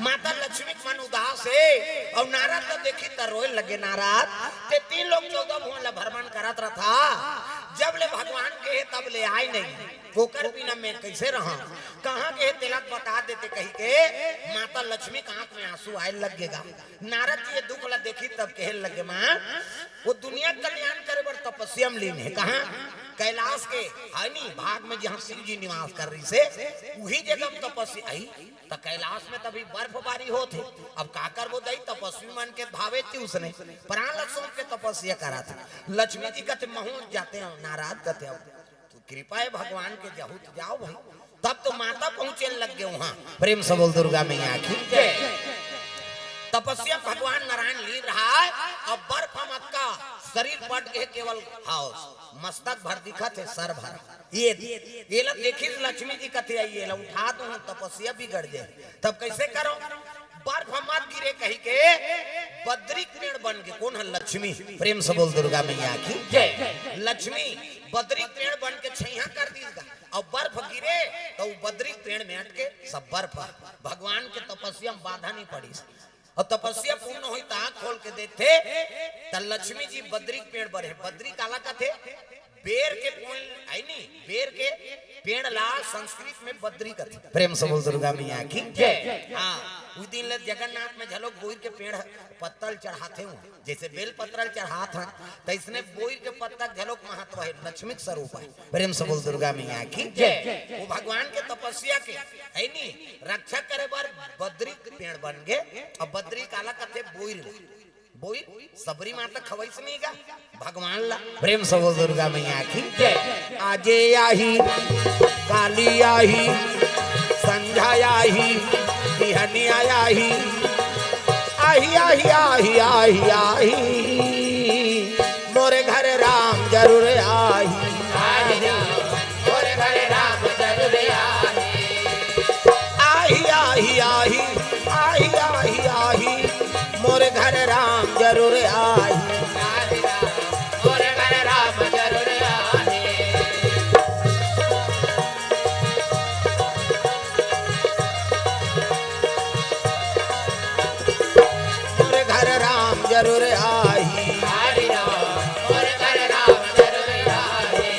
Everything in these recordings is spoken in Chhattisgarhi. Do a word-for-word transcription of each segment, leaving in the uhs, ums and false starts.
माता लक्ष्मी के मन उदास हे, अउ नारद ला देखिस त रोए लगे। नारद, ते तीन लोक चौदह भुवन ला भ्रमण करत रथा, जब ले भगवान के हे तब ले आय नहीं, ओकर बिना मैं कइसे रहा? कहाँ के हे तेला बता देते कहिके माता लक्ष्मी के आँख में आँसू आय लगे गा। नारद जी ये दुख ला देखिस तब कहे लगे, माँ, वो दुनिया के कल्याण करे बर तपस्या में लीन हे। कहाँ? कैलाश के, हे नी, भाग में जहाँ शिव जी निवास करे रहिसे, उही जगह में तपस्या हे। त कैलाश में तभी बर्फबारी होत हे। अब का करबो दई, तपस्वी मन के भावे थी उसने प्राण ला सौंप के तपस्या करत हे। लक्ष्मी जी कथे, महूँ जाते हँव, नारद कथे, अब तो कृपा हे भगवान के, जाहू त जाव भाई। तब तो माता पहुँचे लग गे उहाँ। प्रेम से बोल दुर्गा मैया की जय। तपस्या भगवान नारायण लीन रहा हे, अब बर्फ मटका शरीर पट गे, केवल हाव मस्तक भर दिखत हे, सर भर। ये, ये ला देखिस लक्ष्मी जी कथे, ये ला उठा दूँ, तपस्या बिगड़ जाय। तब कइसे करँव? बर्फ मत गिरे कहिके बद्री के पेड़ बन गे। कोन हे? लक्ष्मी। प्रेम से बोल दुर्गा मैया की जय। लक्ष्मी बद्री के पेड़ बन के छइहाँ कर दिस गा। अउ बर्फ गिरे त वो बद्री के पेड़ में अटके, सब बर्फ। भगवान के तपस्या में बाधा नहीं पड़िस। अउ तपस्या पूर्ण होइस त आँख खोल के देखथे त लक्ष्मी जी बद्री के पेड़ बर हे। बद्री काला कथे? बेर के पेड़, हे नी, बेर के पेड़ ला संस्कृत में बद्री कथे। प्रेम से बोल दुर्गा मैया की जय। हाँ, उही दिन ले जगन्नाथ में घलोक बोइर के पेड़ पत्तल चढ़ाथे हूँ, जइसे बेल पत्तल चढ़ात हन, त इसने बोइर के पत्ता घलोक महत्व हे, लक्ष्मी के स्वरूप हे। प्रेम से बोल दुर्गा मैया की जय। वो भगवान के तपस्या के, हे नी, रक्षा करे बर बद्री के पेड़ बन गे। अब बद्री काला कथे? बोइर ला। बोइर सबरी माता खवइस नहीं गा भगवान ला। प्रेम से बोल दुर्गा मैया की जय। आजे आही, काली आही, संझा आही, बिहनिया आही। आही, आही, आही, आही, आही, मोरे घर राम जरूर आही। आही, मोरे घर राम जरूर आही। आही, आही, आही, आही, आही, आही, मोरे घर राम जरूर आही। आही, मोरे घर राम जरूर आही। मोरे घर राम जरूर आही। हरि राम, मोरे घर राम जरूर आही।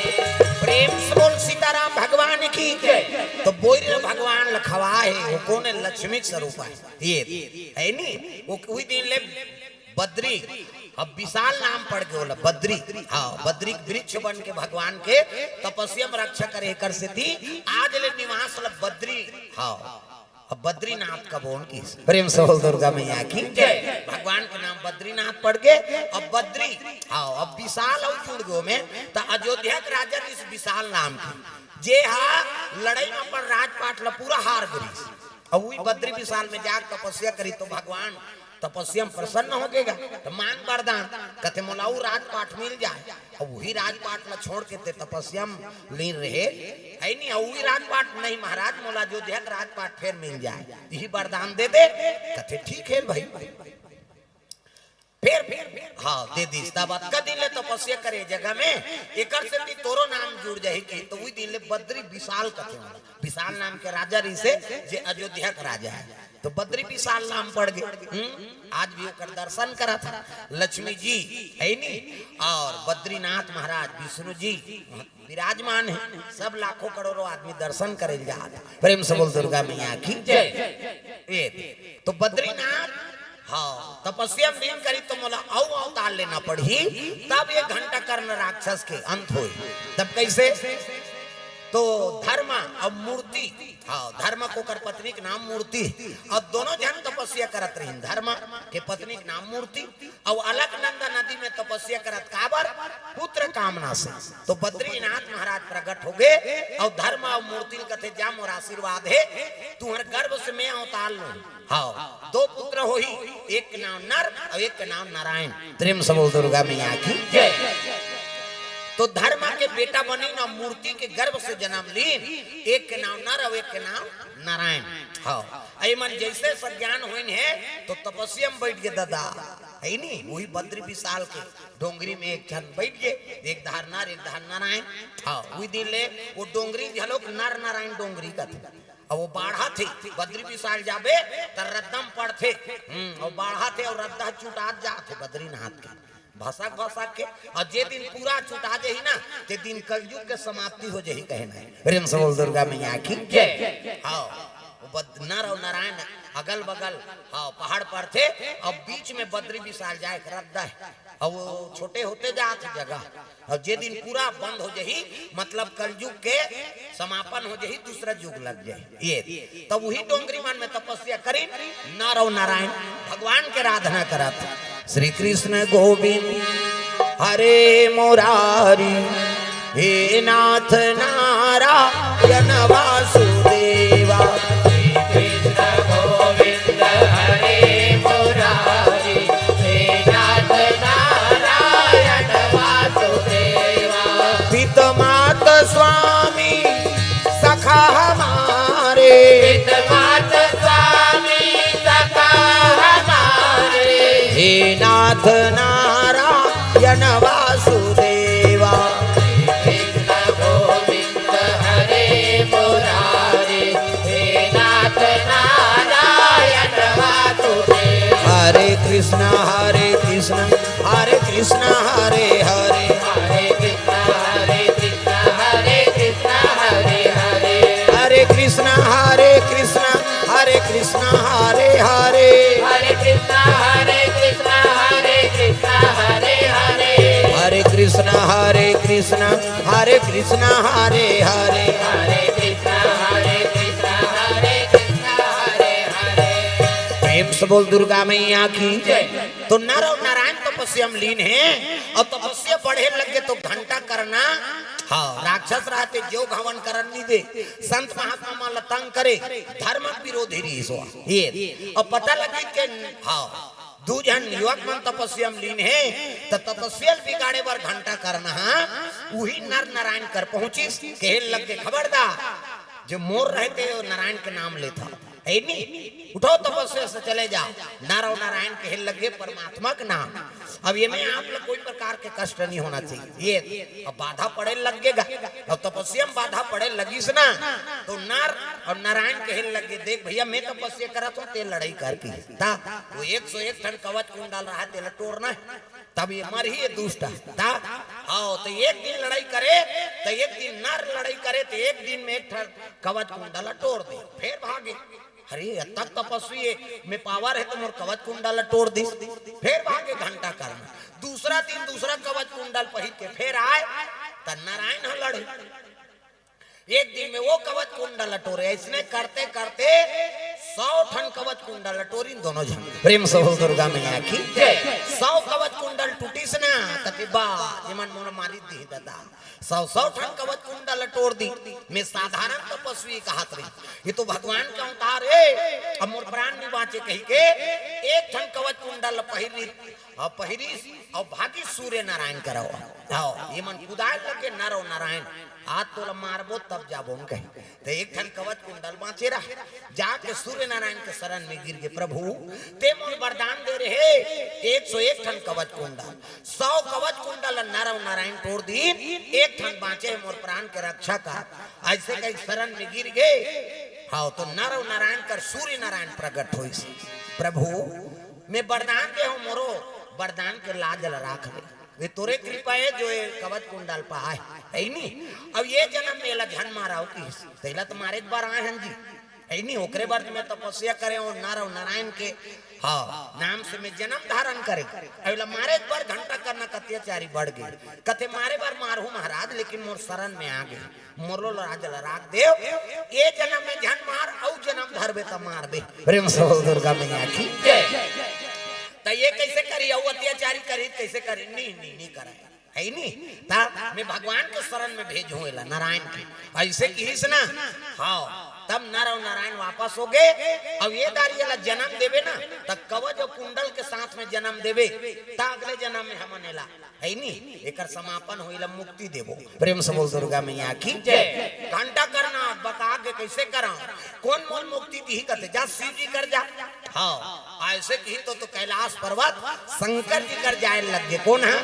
प्रेम से बोल सीताराम भगवान की जय। त बोइर भगवान ला खवाय हे, वो कोन हे? लक्ष्मी के स्वरूप हे। ये, हे नी, वो उही दिन ले बद्री, अब विशाल नाम पड़ गे ओला, बद्री। हाँ, बद्री वृक्ष बन के भगवान के तपस्या में रक्षा करे, एकर सेती आज ले निवास ल बद्री। हाँ, अब बद्रीनाथ कबो न किहिस। प्रेम से बोल दुर्गा मैया की जय। भगवान के नाम बद्रीनाथ पड़ गे। अब बद्री, हाँ, अब विशाल अउ जुड़ गे ओमे, त अयोध्या के राजा रहिस विशाल नाम के, जे हा लड़ई में अपन राजपाट ला पूरा हार गे रहिस। अउ उही बद्री विशाल में जाके तपस्या करिस त भगवान तपस्या में प्रसन्न हो गे गा, त मांग वरदान। कथे, मोला अउ राजपाट मिल जाय, अउ उही राजपाट ला छोड़ के ते तपस्या में लीन रहे, हे नी, अउ उही राजपाट नहीं महाराज, मोला अयोध्या के राजपाट फेर मिल जाय, इही वरदान दे दे। कथे, ठीक हे भाई। फेर, फेर, फेर, हाँ, दे दिस। तब अतका दिन ले तपस्या करे जगह में, एकर सेती तोरो नाम जुड़ जाही कि, त उही दिन ले बद्री विशाल कथे ओला। विशाल नाम के राजा रहिसे, जे अयोध्या के राजा हे, त बद्री विशाल नाम पड़ गे। हम्म, आज भी ओकर दर्शन करत हे लक्ष्मी जी, हे नी, अउ बद्रीनाथ महाराज विष्णु जी विराजमान हे, सब लाखों करोड़ों आदमी दर्शन करे ल जात हे। प्रेम से बोल दुर्गा मैया की जय। ए, त बद्रीनाथ, हाँ, तपस्या में लीन करिस त मोला अउ अवतार लेना पड़ही, तब ये घंटाकर्ण राक्षस के अंत होय। तब कइसे? त धर्मा अउ मूर्ति, हाँ, धर्मा के ओकर पत्नी के नाम मूर्ति, अउ दोनों झन तपस्या करत रहिन। धर्मा के पत्नी के नाम मूर्ति, अउ अलकनंदा नदी में तपस्या करत, काबर? पुत्र कामना से। त बद्रीनाथ महाराज प्रगट हो गे, अउ धर्मा अउ मूर्ति ल कथे, जा, मोर आशीर्वाद हे, तुंहर गर्भ से मैं अवतार लूं। हाँ, दो पुत्र होही, एक के नाम नर अउ एक के नाम नारायण। प्रेम से बोल दुर्गा मैया की जय। त धर्मा के बेटा बनिन, मूर्ति के गर्भ से जन्म लीन, एक के नाम नर अउ एक के नाम नारायण। हाँ, अइ मन जइसे सज्ञान होइन हे, त तपस्या में बइठ गे ददा, हे नी, उही बद्री विशाल के डोंगरी में एक झन बइठ गे, एक धार नर, एक धार नारायण। हाँ, उही दिन ले वो डोंगरी घलोक नर नारायण डोंगरी कथे। अब वो बाढ़ा थे, बद्री विशाल जाबे त रद्दा म पड़थे। हम्म, अउ बाढ़ा थे अउ रद्दा चुटात जाथे बद्रीनाथ के, भसक भसक के। अउ जे दिन पूरा चुटा जाही ना, ते दिन कलयुग के समाप्ति हो जाही, कहे ना। प्रेम से बोल दुर्गा मैया की जय। हाँ, वो बद-, नर अउ नारायण अगल बगल, हाँ, पहाड़ पर थे। अब बीच में बद्री विशाल जाए के रद्दा है। अब वो छोटे होते जात जगह, अउ जे दिन पूरा बंद हो जाही, मतलब कलयुग के समापन हो जाही, दूसरा युग लग जाही। ये तब वही डोंगरी मन में तपस्या करिन, नर अउ नारायण भगवान के आराधना करत। श्री कृष्ण गोविंद हरे मुरारी, हे नाथ नारायण वासुदेवा। श्री कृष्ण गोविंद हरे मुरारी, हे नाथ नारायण वासुदेवा। पित मात स्वामी सखा हमारे, पित मात स्वामी सखा हमारे। हे नाथ नारायण वासुदेवा। कृष्ण गोविंद हरे मुरारे, हे नाथ नारायण वासुदेव। हरे कृष्ण हरे कृष्ण, हरे कृष्ण हरे हरे। हरे कृष्ण हरे कृष्ण, हरे कृष्ण हरे हरे। हरे कृष्ण हरे कृष्ण, हरे कृष्ण हरे हरे। हरे कृष्ण हरे कृष्ण, हरे कृष्ण हरे हरे। हरे कृष्ण हरे कृष्ण, हरे कृष्ण हरे हरे। हरे कृष्ण हरे कृष्ण, हरे कृष्ण हरे हरे। प्रेम से बोल दुर्गा मैया की जय। तो नर अउ नारायण तपस्या में लीन हे, अउ तपस्या बढ़े लगे तो घंटा करना, हाँ, राक्षस रहते जो हवन करन नहीं दे, संत महात्मा मन ला तंग करे, धर्म विरोधी रहिस हे। ये, अउ पता लगे के, हाँ, दू झन युवक मन तपस्या में लीन हे, त तपस्या ल बिगाड़े बर घंटा करना, हाँ, उही नर नारायण कर पहुंचिस, कहे लगे, खबरदार, जो मोर रहते हो नारायण के नाम लेथा, है नी? उठो तपस्या से चले जाओ। नर अउ नारायण कहे लगे परमात्मा के नाम। अब ये में आप लोग कोई प्रकार के कष्ट नहीं होना चाहिए। ये अब बाधा पड़े लगेगा, अब तपस्या में बाधा पड़े लगिस ना, तो नर अउ नारायण कहे लगे, देख भैया, मैं तपस्या करत हूँ, ते लड़ाई करके ता वो एक सौ एक ठन कवच कुंडल रहा, तेला टोरना है, तब ये मरही ये दुष्ट। ता हाँ, तो एक दिन लड़ाई करे, तो एक दिन नर लड़ाई करे, तो एक दिन में एक ठन कवच कुंडल टोर दे, फिर भागे। अरे, अतक तपस्वी हे, में पावर हे, तो मोर कवच कुंडल ला टोर दिस। फेर भागे घंटा करना। दूसरा दिन दूसरा कवच कुंडल पहिर के फेर आय, त नारायण ह लड़े। एक दिन में वो कवच कुंडल ला टोरे, अइसने करते करते सौ ठन कवच कुंडल ला टोरिन दोनों झन। प्रेम से बोल दुर्गा मैया की जय। सौ कवच कुंडल टूटिस ना, त के बा, जेमन मोला मारी दिही दादा। सौ सौ ठन कवच कुंडल टोर दी। में साधारण तपस्वी कहत रही, ये तो भगवान के अवतार हे, अब मोर प्राण नहीं बाँचे कहिके एक ठन कवच कुंडल पहिरी, अउ पहिरिस अउ भागिस सूर्य नारायण करा। हाँ, ये मन कुदाय लगे, नर अउ नारायण, आज तोला मारबो तब जाबो कही। त एक ठन कवच कुंडल बाँचे रहा, जाके सूर्य नारायण के शरण में गिर गे, प्रभु, ते मोर वरदान दे रहे एक सौ एक ठन कवच कुंडल, सौ कवच कुंडल नर अउ नारायण टोर दीन, एक ठन बाँचे हे मोर प्राण के रक्षा कर। अइसे कही शरण में गिर गे। हाँ, तो नर अउ नारायण कर सूर्य नारायण प्रकट होइस, प्रभु, में वरदान दे हँव, मोरो वरदान के लाज ल राख ले। ये तोरे कृपा हे जो ये कवच कुंडल पाए, है नी? अब ये जनम में एला झन मारव किहिस, तेला तो मारे बर आए हन जी, है नी? ओकरे बर में तपस्या करे हँव, नर अउ नारायण के, हाँ, नाम से में जनम धारण करे। अब एला मारे बर घंटा करना के अत्याचारी बढ़ गे, कथे मारे बर मारहूँ महाराज, लेकिन मोर शरण में आ गे, मोर लो राज ल राख देव, ये जनम में झन मार, अउ जनम धरबे त मारबे। प्रेम से बोल दुर्गा मैया की जय। त ये कइसे करी, अउ अत्याचारी करी, कइसे करी? नहीं, नहीं, नहीं करे, है नी? त में भगवान के शरण में भेजहूँ एला, नारायण के। अइसे किहिस ना, हाँ, तब नर अउ नारायण वापस हो गे। अब ये दारी एला जनम देबे ना, त कवच अउ कुंडल के साथ में जनम देबे, त अगले जनम में हमन एला, है नी, एकर समापन होई, एला मुक्ति देबो। प्रेम से बोल दुर्गा मैया की जय। घंटा करना, बका के कइसे करा, कोन मोल मुक्ति दिही कथे, जा शिव जी कर जा। हाँ, अइसे किही तो, तो कैलाश पर्वत शंकर जी कर जाए लग गे। कोन हे?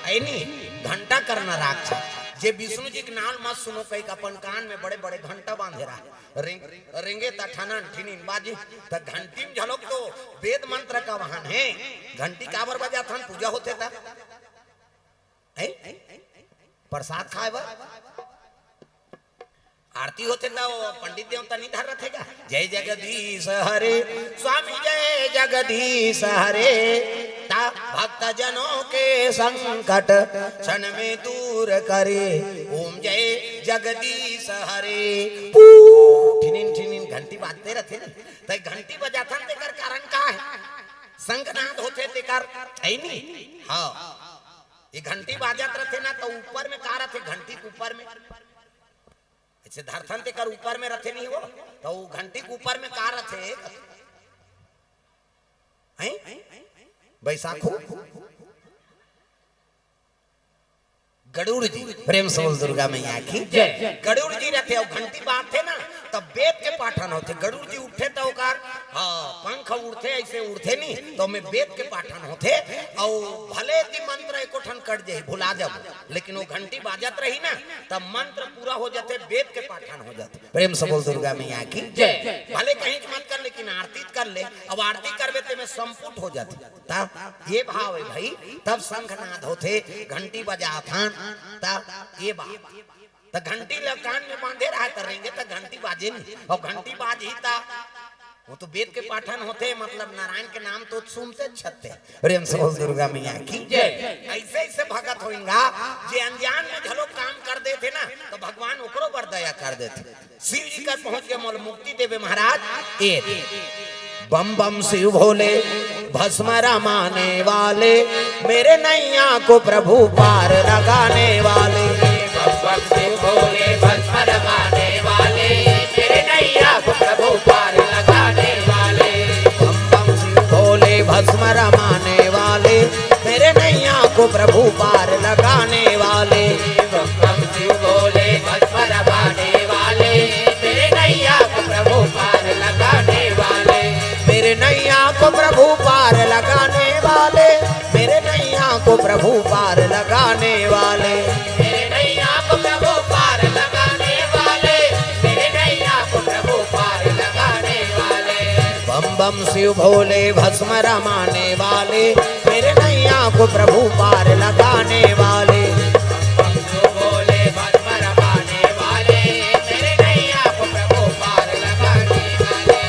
है नी, घंटा करना राक्षस। जे विष्णु जी के नाम मत सुनो, कहिके अपन कान में बड़े बड़े घंटा बांधे रहा। रेंग, रेंगे त ठनन ठिनिन बाजी, त घंटी में झलोक तो वेद मंत्र का वाहन है। घंटी काबर बजाथन? पूजा होथे त, हैं? प्रसाद खाए बर, आरती होथे त वो पंडित देवता नहीं धर रथे का? जय जगदीश हरे, स्वामी जय जगदीश हरे, ता भक्त जनों के संकट क्षण में दूर करे, ओम जय जगदीश हरे। पू, ठिनिन ठिनिन घंटी बाजते रथे ना, त घंटी बजाथन तेकर कारण का है? शंखनाद होथे तेकर, है नी? हाँ, ये घंटी बाजत रथे ना, त ऊपर में का रथे? घंटी के ऊपर में ऐसे धरथन तेकर ऊपर में रथे नहीं वो, त वो घंटी के ऊपर में का रथे? हैं? बैसाखू? गरुड़ जी। प्रेम से बोल दुर्गा मैया की जय। गरुड़ जी रथे अउ घंटी बाजथे ना, तब वेद के पाठन होथे। गरुड़ जी उठथे त ओकर, हाँ, पंख उड़थे, ऐसे उड़थे नहीं, त ओमे वेद के पाठन होथे। अउ भले कि मंत्र एको ठन कट जाही, भुला जाबो, लेकिन वो घंटी बाजत रही ना, तब मंत्र पूरा हो जाथे, वेद के पाठन हो जाथे। प्रेम से बोल दुर्गा मैया की जय। भले कहीं के मत कर, लेकिन आरती त कर ले। अब आरती करबे ते में संपुट हो जाथे। तब ये भाव है भाई, तब शंखनाद होथे, घंटी बजाथन, तब ये बात। त घंटी ल कान में बांधे रहा त रेंगे त घंटी बाजे नहीं, अउ घंटी बाजही त वो तो वेद के पाठन होथे, मतलब नारायण के नाम तो सुनते छते। प्रेम से बोल दुर्गा मैया की जय। ऐसे ऐसे भगत होइनगा, जे अनजान में झलो काम कर देथे ना, त भगवान ओकरो बर दया कर देथे। शिव जी कर पहुंच के मोल मुक्ति देवे महाराज। ए बम बम शिव भोले, भस्म रमाने वाले, मेरे नैया को प्रभु पार लगाने वाले। बम बम शिव भोले, भस्म रमाने वाले, मेरे नैया को प्रभु पार लगाने वाले। बम बम शिव भोले, भस्म रमाने वाले, मेरे नैया को प्रभु पार लगाने वाले। बम बम शिव भोले, भस्म रमाने वाले, मेरे नैया को प्रभु पार लगाने वाले। मेरे नैया को प्रभु पार लगाने वाले, मेरे नैया को प्रभु पार लगाने वाले। मेरे नैया को प्रभु पार लगाने वाले, मेरे नैया को प्रभु पार लगाने वाले। बम बम शिव भोले, भस्म रमाने वाले, मेरे नैया को प्रभु पार लगाने वाले। बम बम शिव भोले, भस्म रमाने वाले, मेरे नैया को प्रभु पार लगाने वाले।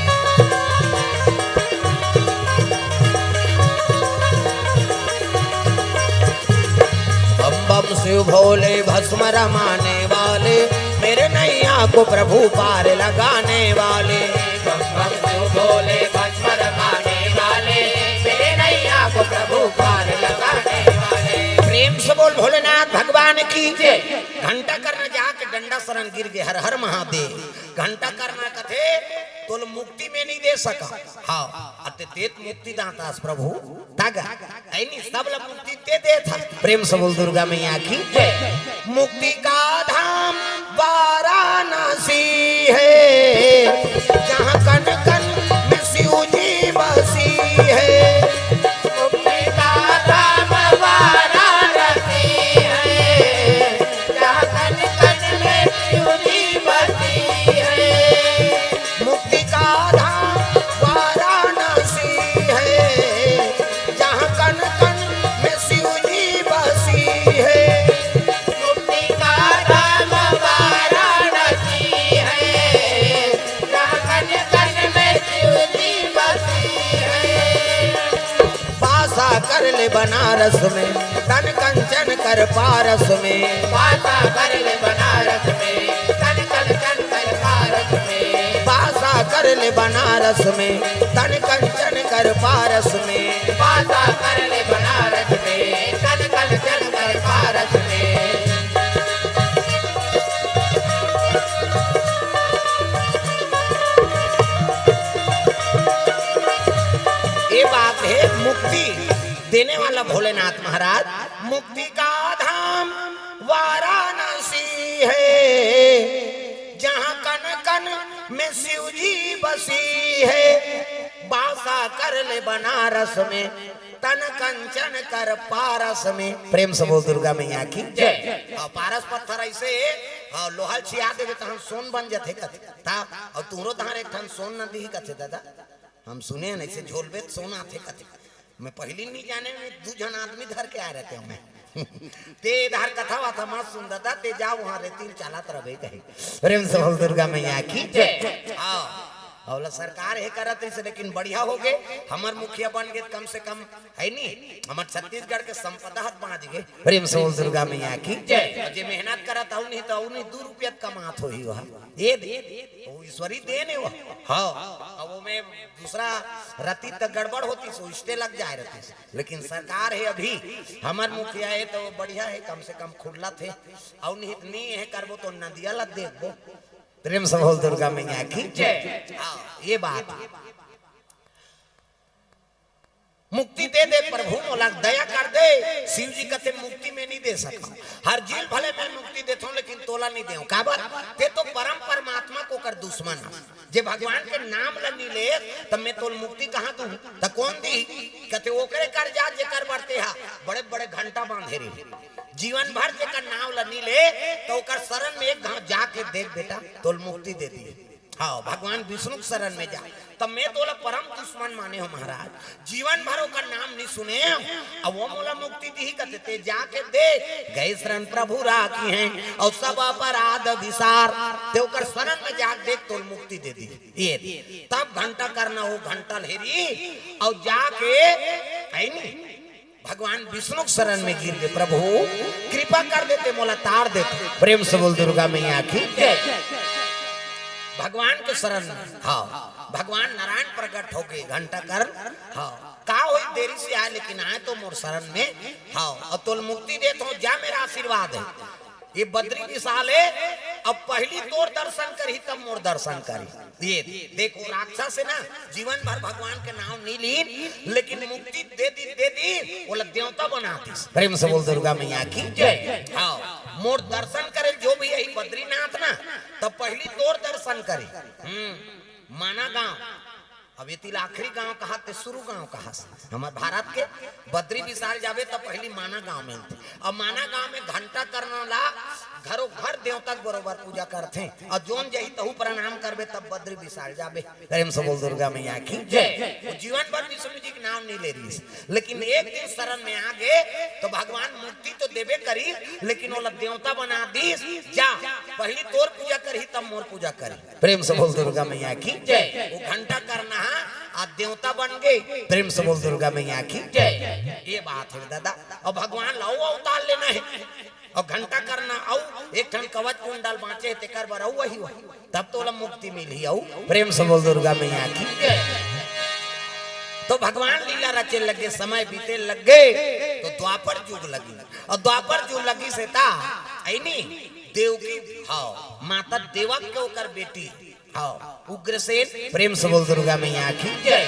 बम बम शिव भोले, भस्म रमाने वाले, मेरे नैया को प्रभु पार लगाने वाले। बम बम शिव भोले, भस्म रमाने वाले, मेरे नैया को प्रभु पार लगाने वाले। प्रेम से बोल भोलेनाथ भगवान की जय। घंटा करना जाके डंडा शरण गिर गए, हर हर महादेव। घंटा करना कथे तोल मुक्ति में नहीं दे सका। हाँ, अते तेत मुक्ति दाता अस प्रभु। तग ऐनी सब ला मुक्ति ते देथा। प्रेम से बोल दुर्गा मैया की जय। मुक्ति का धाम वाराणसी है, जहाँ कण कण में शिव जी बसी है। मुक्ति का धाम वाराणसी है, जहाँ कण कण में शिव जी बसी है। मुक्ति का धाम वाराणसी है, जहाँ कण कण में शिव जी बसी है। मुक्ति का धाम वाराणसी है, जहाँ कण कण में शिव जी बसी है। वासा कर ले बनारस में, तन कंचन कर पारस में। वासा कर ले बनारस में, तन कंचन कर पारस में। वासा कर ले बनारस में, तन कंचन कर पारस में। वासा कर ले बनारस में, तन कंचन कर पारस में। ये बात है मुक्ति देने वाला भोलेनाथ महाराज। मुक्ति का धाम वाराणसी है, जहाँ कण कण में शिव जी बसी है। बासा कर ले बनारस में, तन कंचन कर पारस में। प्रेम से बोल दुर्गा मैया की। जय। हाँ, पारस पत्थर ऐसे, हाँ, लोहा ल छिया देबे तहन सोन बन जथे कथे। ता, अउ तुहरो तहार एक ठन सोन न दिही कथे दादा। हम सुने हन ऐसे झोलबे त सोन आथे कथे। मैं पहिली नहीं जाने, मैं दू झन आदमी धर के आए रहते हूँ मैं। ते इधर कथा वाथा मत सुन दादा, ते जा वहाँ रे तीर चालत रहे कहीं। प्रेम से बोल दुर्गा मैया की। जय। हाँ, अउ ओला सरकार हे करत रहिस, लेकिन बढ़िया हो गे। हमर मुखिया बन गे, कम से कम, है नी, हमर छत्तीसगढ़ के संपदा हत बाँच गे। प्रेम से बोल दुर्गा मैया की। जय। अउ जे मेहनत करत अउ नहीं तो अउ नहीं, दू रुपया कमात होही वह। ये दे, वो ईश्वरी देन हे वो। हाँ, अब वो में दूसरा रतिस त गड़बड़ होतिस, वो stay लग जाए रतिस। लेकिन सरकार हे अभी, हमर मुखिया हे तो बढ़िया हे, कम से कम खुल्ला थे। अउ नहीं, नहीं हे करबो तो नदिया ला देखबो। प्रेम से बोल दुर्गा मैया की। जय। हाँ, ये बात। मुक्ति दे दे प्रभु मोला, दया कर दे। शिव जी कथे मुक्ति मैं नहीं दे सकंव। हर जीव ल भले मैं मुक्ति देथंव, लेकिन तोला नहीं देंव। काबर? ते तो परम परमात्मा के ओकर दुश्मन हस। जे भगवान के नाम ल नहीं ले, त मैं तोला मुक्ति कहाँ दूँ? त कोन दिही? कथे ओकरे कर जा जेकर बर तेहा बड़े बड़े घंटा बांधे रही। जीवन भर जेकर नाम ल नहीं ले, त ओकर शरण में एक घांव जाके देख बेटा, तोला मुक्ति दे दिही। हाँ, भगवान विष्णु के शरण में जा। त मैं तोला परम दुश्मन माने हंव महाराज, जीवन भर ओकर नाम नहीं सुने हंव, अब वो मोला मुक्ति दिही कथे, ते जाके देख, गए शरण प्रभु राखिहैं, अउ सब अपराध बिसार। ते ओकर शरण में जाके देख, तोला मुक्ति दे दिही। ये तब घंटा करना हो, घंटा ल हेरी, अउ जाके, है नी, भगवान विष्णु के शरण में गिर गे, प्रभु कृपा कर दे ते मोला तार देते। प्रेम से बोल दुर्गा मैया की। जय। भगवान के शरण में, हाँ, भगवान नारायण प्रकट हो गे, घंटा कर, हाँ, का होई देरी से आए, लेकिन आए तो मोर शरण में, हाँ, अउ तोला मुक्ति देत हंव, जा मेरा आशीर्वाद हे। ये बद्री विशाल हे, अब पहिली तोर दर्शन करही तब मोर दर्शन करही। ये देखो, राक्षस हे ना, जीवन भर भगवान के नाम नहीं लीन, लेकिन मुक्ति दे दी, दे दी, ओला देवता बना दिस। प्रेम से बोल दुर्गा मैया की। जय। हाँ, मोर दर्शन करे जो भी आही बद्रीनाथ ना, तब पहिली तोर दर्शन करे। हम्म, माना गांव, अब एती ला आखिरी गांव कहाथे, शुरू गांव कहाथे। हमर भारत के बद्री विशाल जाबे त पहिली माना गांव मिलथे। अब माना गांव में घंटा करना ला घरो घर देवता के बरोबर पूजा करथे। अउ जोन जाही तहू प्रणाम करबे तब बद्री विशाल जाबे। प्रेम से बोल दुर्गा मैया की। जय। वो जीवन भर विष्णु जी के नाम नहीं ले रहिस, लेकिन एक दिन शरण में आ गे तो भगवान मुक्ति तो देबे करी, लेकिन ओला देवता बना दिस। जा, पहिली तोर पूजा करही तब मोर पूजा करही। प्रेम से बोल दुर्गा मैया की। जय। वो घंटा करना हे, आज देवता बन गे। प्रेम से बोल दुर्गा मैया की। जय। ये बात हे दादा। अउ भगवान ला अउ अवतार लेना हे, अउ घंटा करना, अउ एक ठन कवच कुंडल बांचे हे, तेकर बर अउ वही, वही, तब तोला मुक्ति मिलही। अउ प्रेम से बोल दुर्गा मैया की। जय। तो भगवान लीला रचे लगे, समय बीते लगे, तो द्वापर जुग लगी, अउ द्वापर जुग लगिस त, है नी, देवकी, हाँ, माता देवक के ओकर बेटी, हाँ, उग्रसेन। प्रेम से बोल दुर्गा मैया की। जय।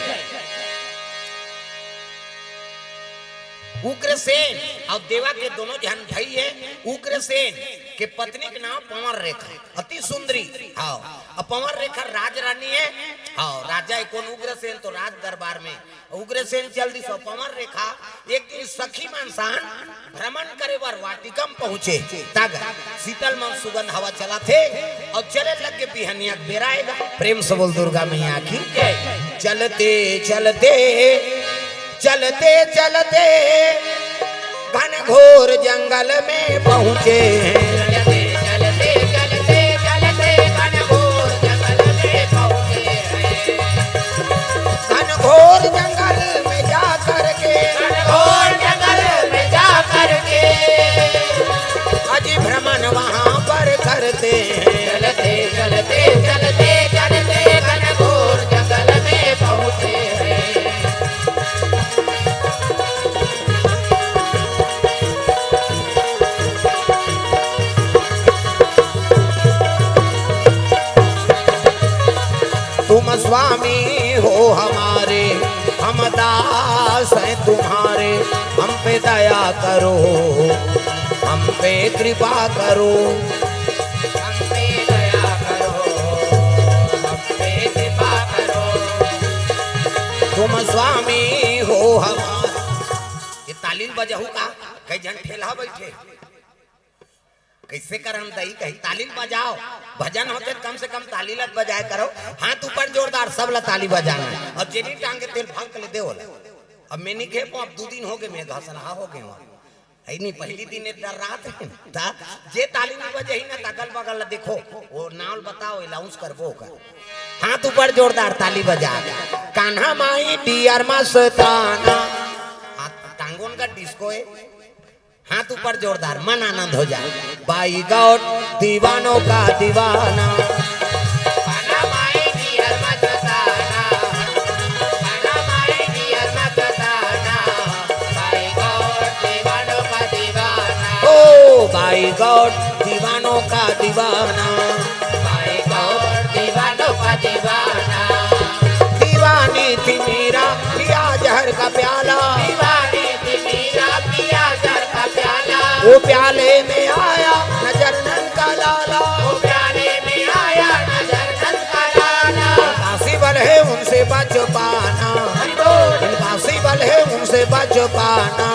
उग्रसेन अउ देवक के दोनों झन भाई हे। उग्रसेन के पत्नी के नाम पंवर रेखा, अति सुंदरी। हाँ, अउ पंवर रेखा राजरानी हे। हाँ, राजा हे कोन, उग्रसेन, तो राज दरबार में उग्रसेन चल दिस। अउ पंवर रेखा एक दिन सखी मन सन भ्रमण करे बर वाटिका म पहुंचे, तग शीतल मन सुगंध हवा चलत हे अउ चले लगे, बिहनिया के बेरा हे गा। प्रेम से बोल दुर्गा मैया की। जय। चलते चलते, चलते चलते घनघोर जंगल में पहुंचे हैं। चलते, चलते, चलते, चलते घनघोर जंगल में पहुंचे हैं। घनघोर जंगल में जा करके, घनघोर जंगल में जा करके अजी भ्रमण वहां पर करते हैं। चलते, चलते, चलते, चलते घनघोर जंगल में पहुंचे हैं। तुम स्वामी हो हमारे, हम दास हैं तुम्हारे, हम पे दया करो, हम पे कृपा करो। हम पे दया करो, हम पे कृपा करो। तुम स्वामी हो हमार। ये ताली ल बजाहू का? कई झन ठेलहा बइठे। कइसे करन दई कही, ताली ल बजाव। भजन होथे त कम से कम ताली ल बजाय करव। हाथ ऊपर जोरदार, सब ल ताली बजाना हे। अब जेनी टांगे तेल भंग ले दे ओला। अब मैं नइ खेपो, अब दू दिन होगे मैं घसनहा होगे हंव। अइ नहीं, पहली दिन ए डर रहा था, था। जे ताली नइ बजाही ना, त अगल बगल ल देखो, वो नाव ल बताव, अनाउंस करबो ओकर। हाथ ऊपर जोरदार ताली बजा के। कान्हा माई डियर मस्ताना। हाथ टांगोन का डिस्को है। हाथ ऊपर जोरदार, मन आनंद हो जाए। बाई गॉड, दीवानों का दीवाना। कान्हा माई डियर मस्ताना। कान्हा माई डियर मस्ताना। बाई गॉड, दीवानों का दीवाना। ओ बाई गॉड, दीवानों का दीवाना। बाई गॉड, दीवानों का दीवाना। दीवानी थी मीरा, पिया जहर का प्याला। दीवानी थी मीरा, पिया जहर का प्याला। वो प्याले में आया नजर नंद का लाला। वो प्याले में आया नजर नंद का लाला। इम्पॉसिबल है उनसे बच पाना। हरि बोल। इम्पॉसिबल है उनसे बच पाना।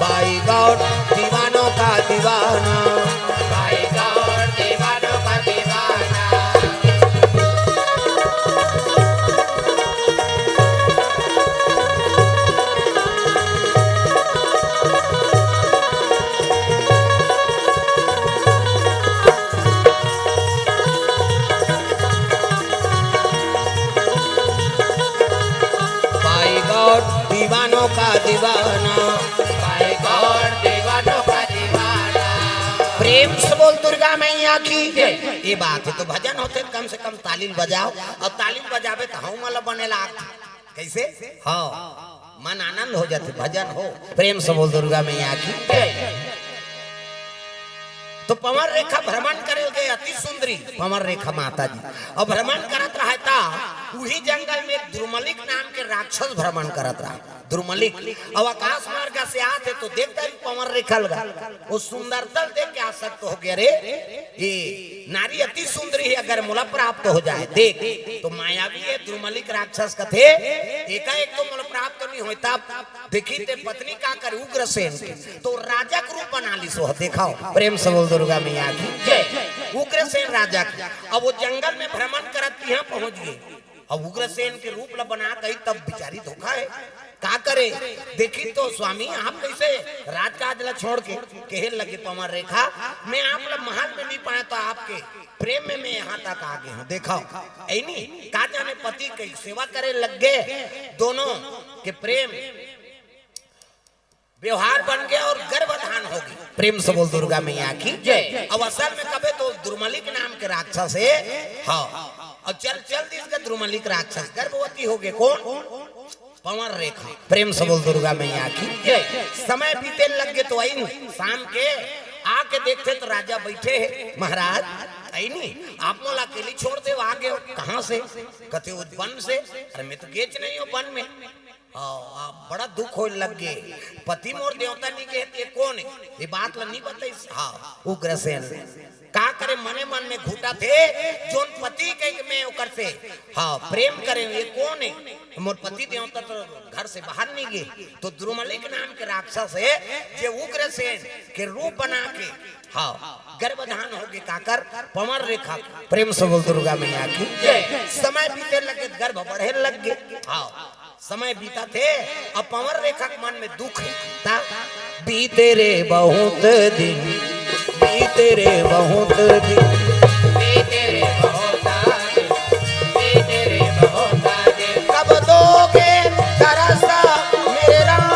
बाई गॉड, दीवानों का दीवाना। बाई गॉड, दीवानों का दीवाना। बाई गॉड, दीवानों का दीवाना। बाई गॉड, दीवानों का दीवाना। प्रेम से बोल दुर्गा मैया की जय। ये बात है, तो भजन होथे त कम से कम ताली ल बजाव, अउ ताली ल बजाबे त हव मन ल बने लाग। कइसे? हाँ, मन आनंद हो जाथे, भजन हो। प्रेम से बोल दुर्गा मैया की जय। तो पंवर रेखा भ्रमण करे ल गे अति सुंदरी पंवर रेखा माता जी। अउ भ्रमण करत रहय त उही जंगल में एक दुर्मलिक नाम के राक्षस भ्रमण करत रहय। दुर्मलिक। अउ आकाश मार्ग से आत हे तो देखत हे पंवर रेखा ल गा। वो सुंदरता ल देख के आसक्त हो गे, अरे ये नारी अति सुंदरी है, अगर मोला प्राप्त हो जाए, देख तो मायावी है, दुर्मलिक राक्षस कथे, एकाएक तो मोला प्राप्त नइ होय, तब देखी ते पत्नी का करे उग्रसेन के, तो राजा के रूप बना लिस। देखव, प्रेम से बोल दुर्गा मैया की जय। उग्रसेन राजा के। अब वो जंगल में भ्रमण करत इहाँ पहुंच गे। अब उग्रसेन के रूप ल बना के तब बिचारी धोखा है। का करे? देखी तो स्वामी, आप कइसे राजकाज ल छोड़ के कहे लगे, पंवर रेखा, मैं आप ल महल में नइ पाएंव त आपके प्रेम में मैं यहाँ तक आ गे हंव। देखव, अइ नहीं, का जाने पति के सेवा करे लग गे दोनों के प्रेम व्यवहार बन गे अउ गर्भधान हो गे। प्रेम से बोल दुर्गा मैया की जय। अब असल में कबे तो दुर्मलिक नाम के राक्षस हे। हाँ, अउ चल, चल दिस गा दुर्मलिक राक्षस, गर्भवती हो गे। कोन? पंवर रेखा। प्रेम से बोल दुर्गा मैया की जय। समय बीते लग गे तो अइन शाम के आके देखथे तो राजा बइठे हे। महाराज, अइ नहीं, आप मोला अकेली छोड़ दे, आ गे हव कहाँ से? कथे, वो वन से। अरे मैं तो गेच नइ हंव वन में। हाँ, आ, बड़ा दुख होय लग गे। पति मोर देवता नइ गे हे, त ये कोन हे? ये बात ल नइ बताइस। हाँ, उग्रसेन का करे, मने मन में घुटत हे, जोन पति कहिके मैं ओकर से, हाँ, प्रेम करेंव, ये कोन हे? मोर पति देवता तो घर से बाहर नइ गे। तो दुर्मलिक नाम के राक्षस हे, जे उग्रसेन के रूप बना के, हाँ, गर्भधान हो गे काकर? पंवर रेखा। प्रेम से बोल दुर्गा मैया की जय। समय बीते लगे, गर्भ बढ़े लग गे। हाँ, समय बीतत हे, अब पंवर रेखा के मन में दुख हे। ता बीते रे बहुत दिन, बीते रे बहुत दिन, बीते रे बहुत दिन, बीते रे बहुत दिन। कब दोगे दरस मेरे राम?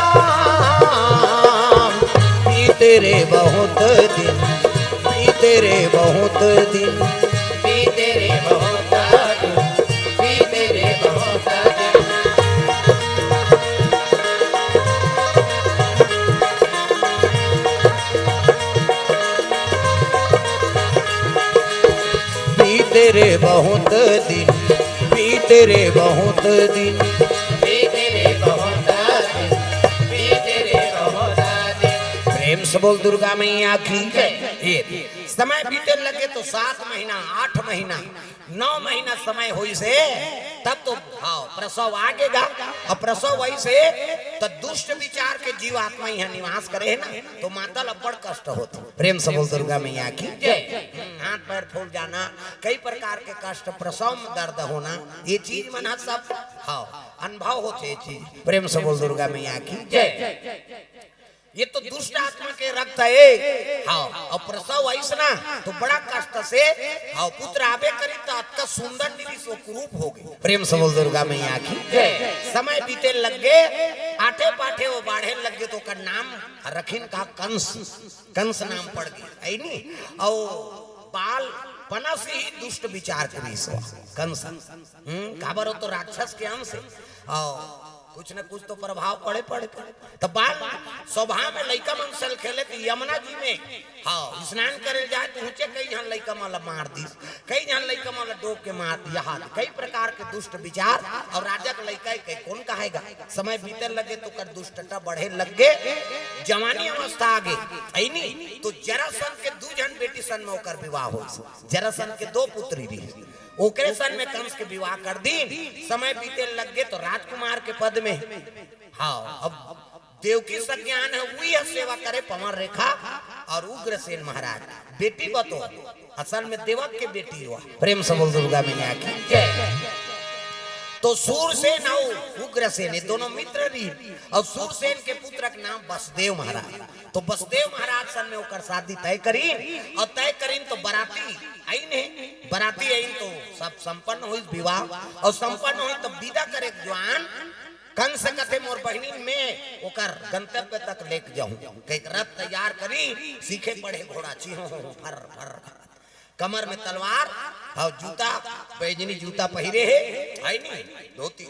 बीते रे बहुत दिन, बीते रे बहुत दिन, बीते रे बहुत दिन, बीते रे बहुत दिन। बीते रे बहुत दिन, बीते रे बहुत दिन, बीते रे बहुत दिन, बीते रे बहुत दिन। प्रेम से बोल दुर्गा मैया की जय। ये समय बीते लगे तो सात महीना, आठ महीना, नौ महीना समय होइस हे, तब तो, हाँ, प्रसव आ गे गा। अब प्रसव वइसे, त दुष्ट विचार के जीवात्मा इहाँ निवास करे हे ना, तो माता ल बड़ कष्ट होथे। प्रेम से बोल दुर्गा मैया की। जय। हम्म, हाथ पैर फूल जाना, कई प्रकार के कष्ट, प्रसव में दर्द होना, ये चीज मन ह सब, हाँ, अनुभव होथे ये चीज। प्रेम से बोल दुर्गा मैया की। जय। ये तो दुष्ट आत्मा के रक्त हे। हाँ, अउ प्रसव अइसना तो बड़ा कष्ट से, हाँ, पुत्र आबे करी त अतका सुंदर निरी से कुरूप हो गे। प्रेम से बोल दुर्गा मैया की। जय। समय बीते लग गे, आठे पाठे वो बाढ़े लग गे, तो ओकर नाम रखिन का कंस, कंस नाम पड़ गे, हे नी? अउ बाल पना से ही दुष्ट विचार करिस कंस। हम्म, काबर वो तो राक्षस के अंश हे। अउ कुछ न कुछ तो प्रभाव पड़े, पड़े, पड़े। त बाल सभा में लइका मन सल खेले त यमुना जी में, हाँ, स्नान करे जाए त ऊंचे कई झन लइका मन ला मार दिस, कई झन लइका मन ला डोब के मार दिस। कई प्रकार के दुष्ट विचार। अउ राजा के लइका के कोन कहेगा? समय बीते लगे त ओकर दुष्टता बढ़े लग गे, जवानी अवस्था आ गे, हे नी? त जरासंध के दू झन बेटी सन में ओकर विवाह होइस। जरासंध के दो पुत्री रहिस, ओकरे सन में कंस के विवाह कर दीन। समय बीते लग गे त राजकुमार के पद में, हाँ, अब देवकी सज्ञान हे, उही ह सेवा करे पवन रेखा अउ उग्रसेन महाराज। बेटी बतो, असल में देवक के बेटी हुआ। प्रेम से बोल दुर्गा मैया की। जय। त सूरसेन अउ उग्रसेन ये दोनों मित्र रहिन, अउ सूरसेन के पुत्र के नाम बसदेव महाराज। त बसदेव महाराज सन में ओकर शादी तय करिन, अउ तय करिन त बराती आइन हे, बराती आइन त सब संपन्न होइस विवाह, अउ संपन्न होइस त विदा करे के जुआन कंस कथे, "मोर बहिनी में ओकर गंतव्य तक लेके जाहूं।" कहिके रथ तैयार करी, सीखे पड़े घोड़ा, चिहो फर फर, कमर में तलवार, अउ जूता, बैजनी जूता पहिरे हे, हे नी, धोती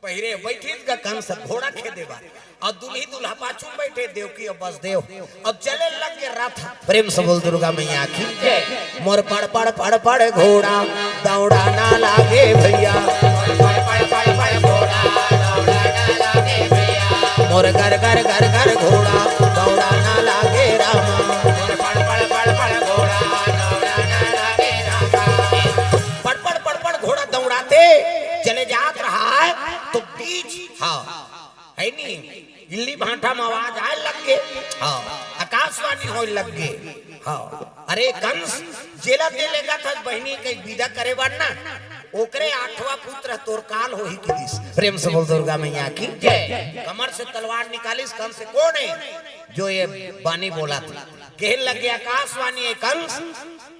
पहिरे, बइठिस गा कंस घोड़ा खेदे बर, अउ दुलही दुलहा पाछू में बइठे देवकी अउ बसदेव, अउ चले लग गे रथ। प्रेम से बोल दुर्गा मैया की। जय। मोर पड़ पड़ पड़ पड़ घोड़ा दौड़ा ना लागे भैया। मोर पड़ पड़ पड़ पड़ घोड़ा दौड़ा ना लागे भैया। मोर गर गर गर गर घोड़ा दौड़ा ना लागे रामा। मोर पड़ पड़ पड़ पड़ घोड़ा दौड़ा ना लागे रामा। पड़ पड़ पड़ पड़ घोड़ा दौड़ाते चले जात रहा हे, त बीच, हाँ, हे नी, इल्ली भांठा में आवाज आए लग गे। हाँ, आकाशवाणी होए लग गे। हाँ, अरे कंस, जेला ते लेगत हस बहिनी के विदा करे बर ना, ओकरे आठवां पुत्र तोर काल होही किदिस। प्रेम से बोल दुर्गा मैया की। जय। कमर से तलवार निकालिस, कंस कोन हे जो ये बानी बोलत हे? कहे लग गे आकाशवाणी हे कंस,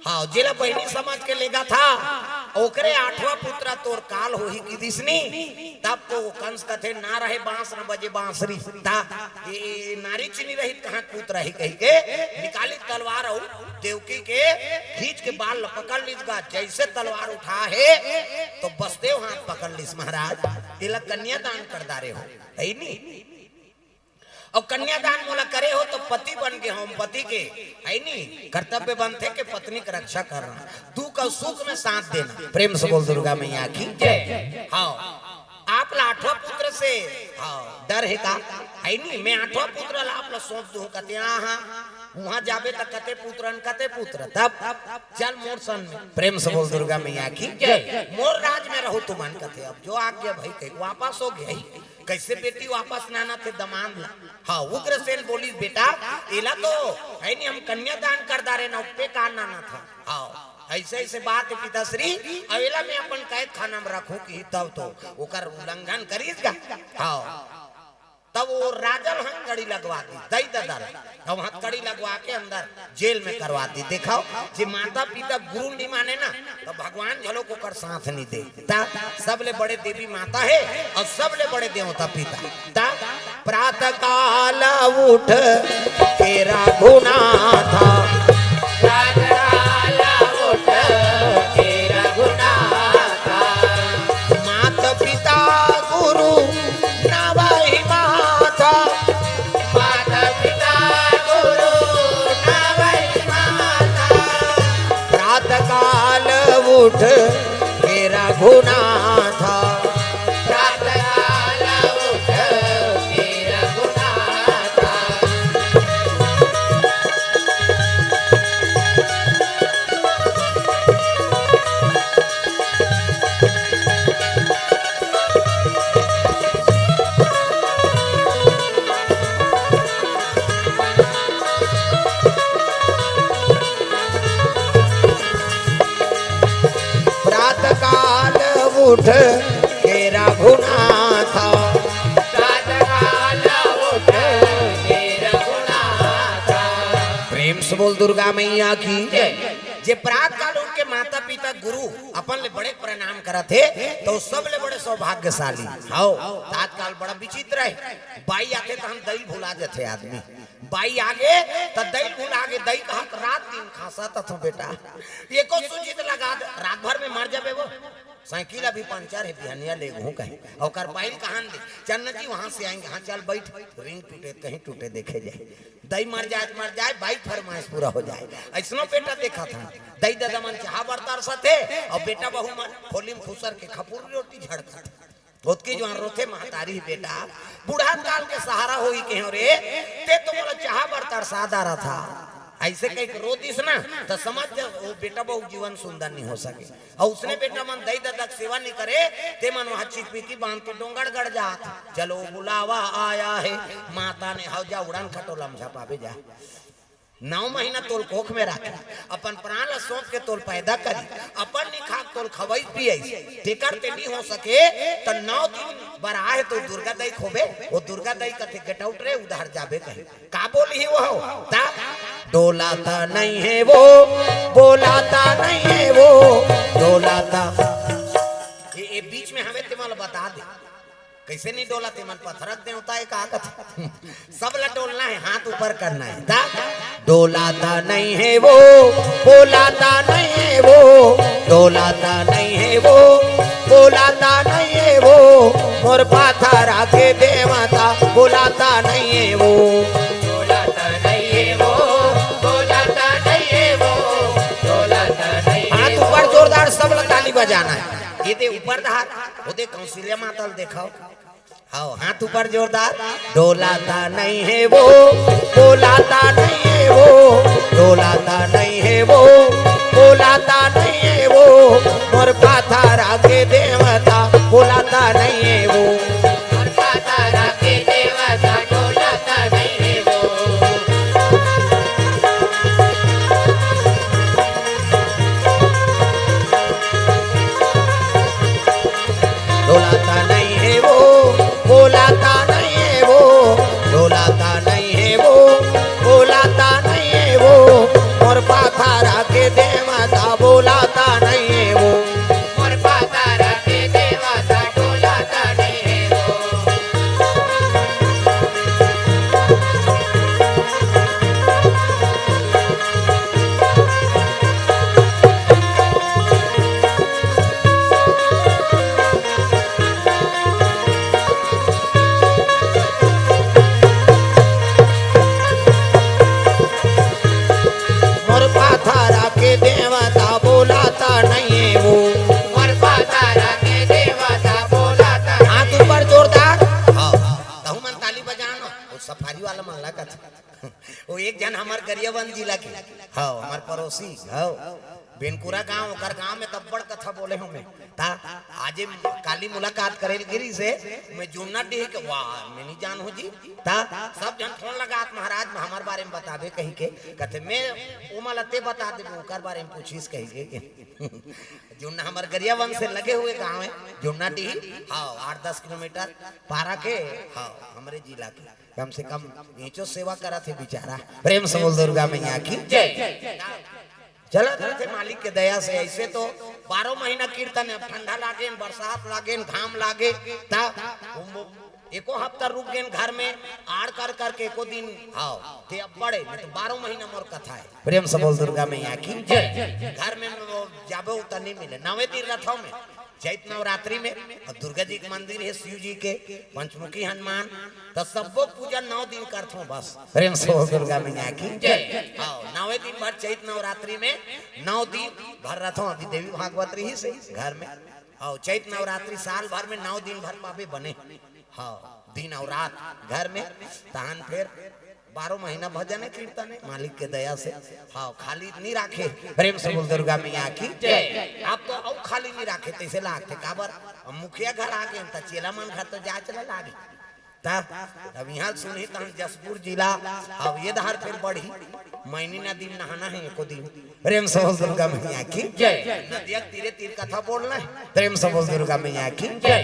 हाँ, जेला बहिनी समझ के लेगत हस, ओकरे आठवां पुत्र तोर काल होही किदिस नी। तब तो कंस कथे, "ना रहे बांस, न बजे बांसुरी।" त ये नारी चिनी रहित कहाँ पुत्र हे कहिके निकालिस तलवार अउ देवकी के खींच के बाल ल पकड़ लिस गा। जइसे तलवार उठाहे त बसदेव हाथ पकड़ लिस, "महाराज, एला कन्यादान कर डारे हो, हे नी?" अउ कन्यादान मोला करे हो त पति बन गे हों, पति के, हे नी, कर्तव्य बनथे के पत्नी के रक्षा करना, दुख अउ सुख में साथ देना। प्रेम से बोल दुर्गा मैया की। जय। हाँ, आप ला आठवां पुत्र से, हाँ, डर हे का? हे नी, मैं आठवां पुत्र ला आप ला सौंप दूं कथे, हाँ, हाँ, उहाँ जाबे त कते पुत्र न कते पुत्र, तब चल मोर सन में। प्रेम से बोल दुर्गा मैया की। जय। मोर राज में रहो तुमन कथे, अब जो आज्ञा भई कही, वापस हो गे। कइसे बेटी वापस लानत हे दमांद ला? हाँ, उग्रसेन बोलिस, "बेटा, एला तो, हे नी, हम कन्यादान कर डारे ना, उपे का लानत हस?" हाँ, अइसे अइसे बात हे पिताश्री, अउ एला मैं अपन कैद खाना में रखूं कि तब तो ओकर उल्लंघन करिस गा। हाँ, तब वो राजा ल हथकड़ी लगवा दिस, दई ददा ल। तब हथकड़ी लगवा के अंदर जेल में करवा दिस। देखव, जे माता पिता गुरु नी माने ना, त भगवान घलो ओकर साथ नी दे। त सबले बड़े देवी माता हे अउ सबले बड़े देवता पिता। त प्रातः काल उठ के रघुनाथा। प्रातः काल उठ के रघुनाथा। माता पिता गुरु नवहि माथा। माता पिता गुरु नवहि माथा। प्रातः काल उठ हे रघुनाथा। प्रातः काल उठ हे रघुनाथा। उठ के रघुनाथा। प्रातकाल उठ के रघुनाथा। प्रेम से बोल दुर्गा मैया की। जय। जे प्रात काल उठ के माता पिता गुरु अपन ले बड़े प्रणाम करत हे, तो सब ले बड़े सौभाग्यशाली। हव, प्रात काल बड़ा विचित्र हे। बाई आथे त हम दई भुला जथे आदमी। बाई आगे त दई भुला गे, दई कहत रात दिन खांसत हथों बेटा, एको सूजी त लगा दे, रात भर में मर जाबे वो। साइकिल अभी पंचर हे, बिहनिया लेगहूं कहे। ओकर बाई कहां ले, चन्ना जी वहां से आएंगे। हां, चल बैठ, रिंग टूटे कहीं टूटे देखे जाए। दई मर जाए त मर जाए, बाई फरमाइश पूरा हो जाए। अइसनो बेटा देखत हन, दई ददा मन चाहा बर तरसत हे अउ बेटा बहू मन खोली म खुसर के खपुर रोटी झड़कत हे। ओतकी जुवार रोथे महतारी, बेटा, बूढ़ा काल के सहारा होई कहेंव रे, ते तो मोला चाहा बर तरसा डारत हस। अइसे कहिके रो दिस ना, त समझ जा, वो बेटा बहू जीवन सुंदर नइ हो सके। अउ उसने बेटा मन दई ददा के सेवा नइ करे, ते मन वहां चिकपिकी बांध के डोंगरगढ़ जात। चलो बुलावा आया है, माता ने, हव जा उड़न खटोला म झपाबे जा। नौ महीना तोल कोख में राखे, अपन प्राण ला सौंप के तोल पैदा करी, अपन नइ खाके तोल खवई पियई, तेकर ते नइ हो सके, त नौ दिन बर आहे तो दुर्गा दई खोबे, वो दुर्गा दई कथे, "Get out रे, उधर जाबे कहीं।" का बोलही वो? ता डोलाता नहीं है वो, बोलाता नहीं है वो, डोलाता। ये, ये बीच में हमें ते मन ला बता दे। कइसे नइ डोलत हे? मन पथरा के देवता हे का कथे? सब ला डोलना हे, हाथ ऊपर करना हे। ता डोलाता नहीं है वो, बोलाता नहीं है वो, डोलाता नहीं है वो, बोलाता नहीं है वो, मोर पाथरा के देवता, बोलाता नहीं है वो। डोलाता नहीं है वो, बोलाता नहीं है वो, डोलाता नहीं है। हाथ ऊपर जोरदार, सब ला ताली बजाना हे। ये दे ऊपर धार, वो दे कौशल्या माता ल देखाव। हव, हाथ ऊपर जोरदार। डोलाता नहीं है वो, बोलाता नहीं है वो, डोलाता नहीं है वो, बोलाता नहीं है वो, मोर पाथरा के देवता, बोलाता नहीं है वो। मोर पाथरा के देवता, डोलाता नहीं है वो। डोलाता नहीं है वो, बोलाता नहीं है वो, डोलाता नहीं है वो, बोलाता नहीं है वो, मोर पाथरा के देवता, बोलाता नहीं है वो। मोर पाथरा के देवता, डोलाता नहीं है वो। मोर पाथरा के देवता बोलाता नहीं है वो। मोर पाथरा के देवता बोलाता। हाथ ऊपर जोरदार। हव, तहू मन ताली बजाना। वो सफारी वाला मन ला कथे। वो एक झन हमर गरियाबंद जिला के, हव, हमर पड़ोसी, हव, बेनकुरा गांव, ओकर गांव में तब बड़ कथा बोले हंव मैं। ता आजे काली मुलाकात करे ल गिरिस हे, मैं जुन्ना डीह के, वाह, मैं नइ जानहूं जी। ता सब झन फोन लगात, महाराज, मैं हमर बारे में बताबे कहिके, कथे, मैं ओमा ला ते बता देबे, ओकर बारे में पूछिस कहिके। जुन्ना हमर गरियाबंद से लगे हुए गांव हे, जुन्ना डीह, हव, आठ दस किलोमीटर पारा के, हव, हमरे जिला के। कम से कम नीचो सेवा करत हे बिचारा। प्रेम से बोल दुर्गा मैया की जय। चलत रथे मालिक के दया से। अइसे तो बारह महीना कीर्तन हे, अब ठंडा लागेन, बरसात लागेन, घाम लागे, त एको हफ्ता रुक गेन घर में, आड़ कर करके एको दिन, हव, ते अब बड़े, नहीं तो बारह महीना मोर कथा हे। प्रेम से बोल दुर्गा मैया की जय। घर में वो जाबो त नइ मिले, नवे दिन रथों में चैत नवरात्रि में, अउ दुर्गा जी के मंदिर हे, शिव जी के, पंचमुखी हनुमान, त सब्बो पूजा नौ दिन करथों बस। प्रेम से बोल दुर्गा मैया की जय। हव, नवे दिन भर चैत नवरात्रि में नौ दिन भर रथों, अभी देवी भागवत रहिस हे घर में। हव, चैत नवरात्रि साल भर में नौ दिन भर पाबे बने। हव, दिन अउ रात घर में, तहन फेर बारह महीना भजन हे, कीर्तन हे, मालिक के दया से। हव, खाली नइ राखे। प्रेम से बोल दुर्गा मैया की जय। अब तो अउ खाली नइ राखे, तइसे लागथे। काबर? अब मुखिया घर आ गेन, त चेला मन घर तो जाए चला लागे। ता, अब इहाँ सुनही तहन जशपुर जिला, अब ये धार फिर बढ़ही। मैनी नदी में नहाना हे एको दिन। प्रेम से बोल दुर्गा मैया की। जय। नदिया के तीरे तीर कथा बोलना हे। प्रेम से बोल दुर्गा मैया की। जय।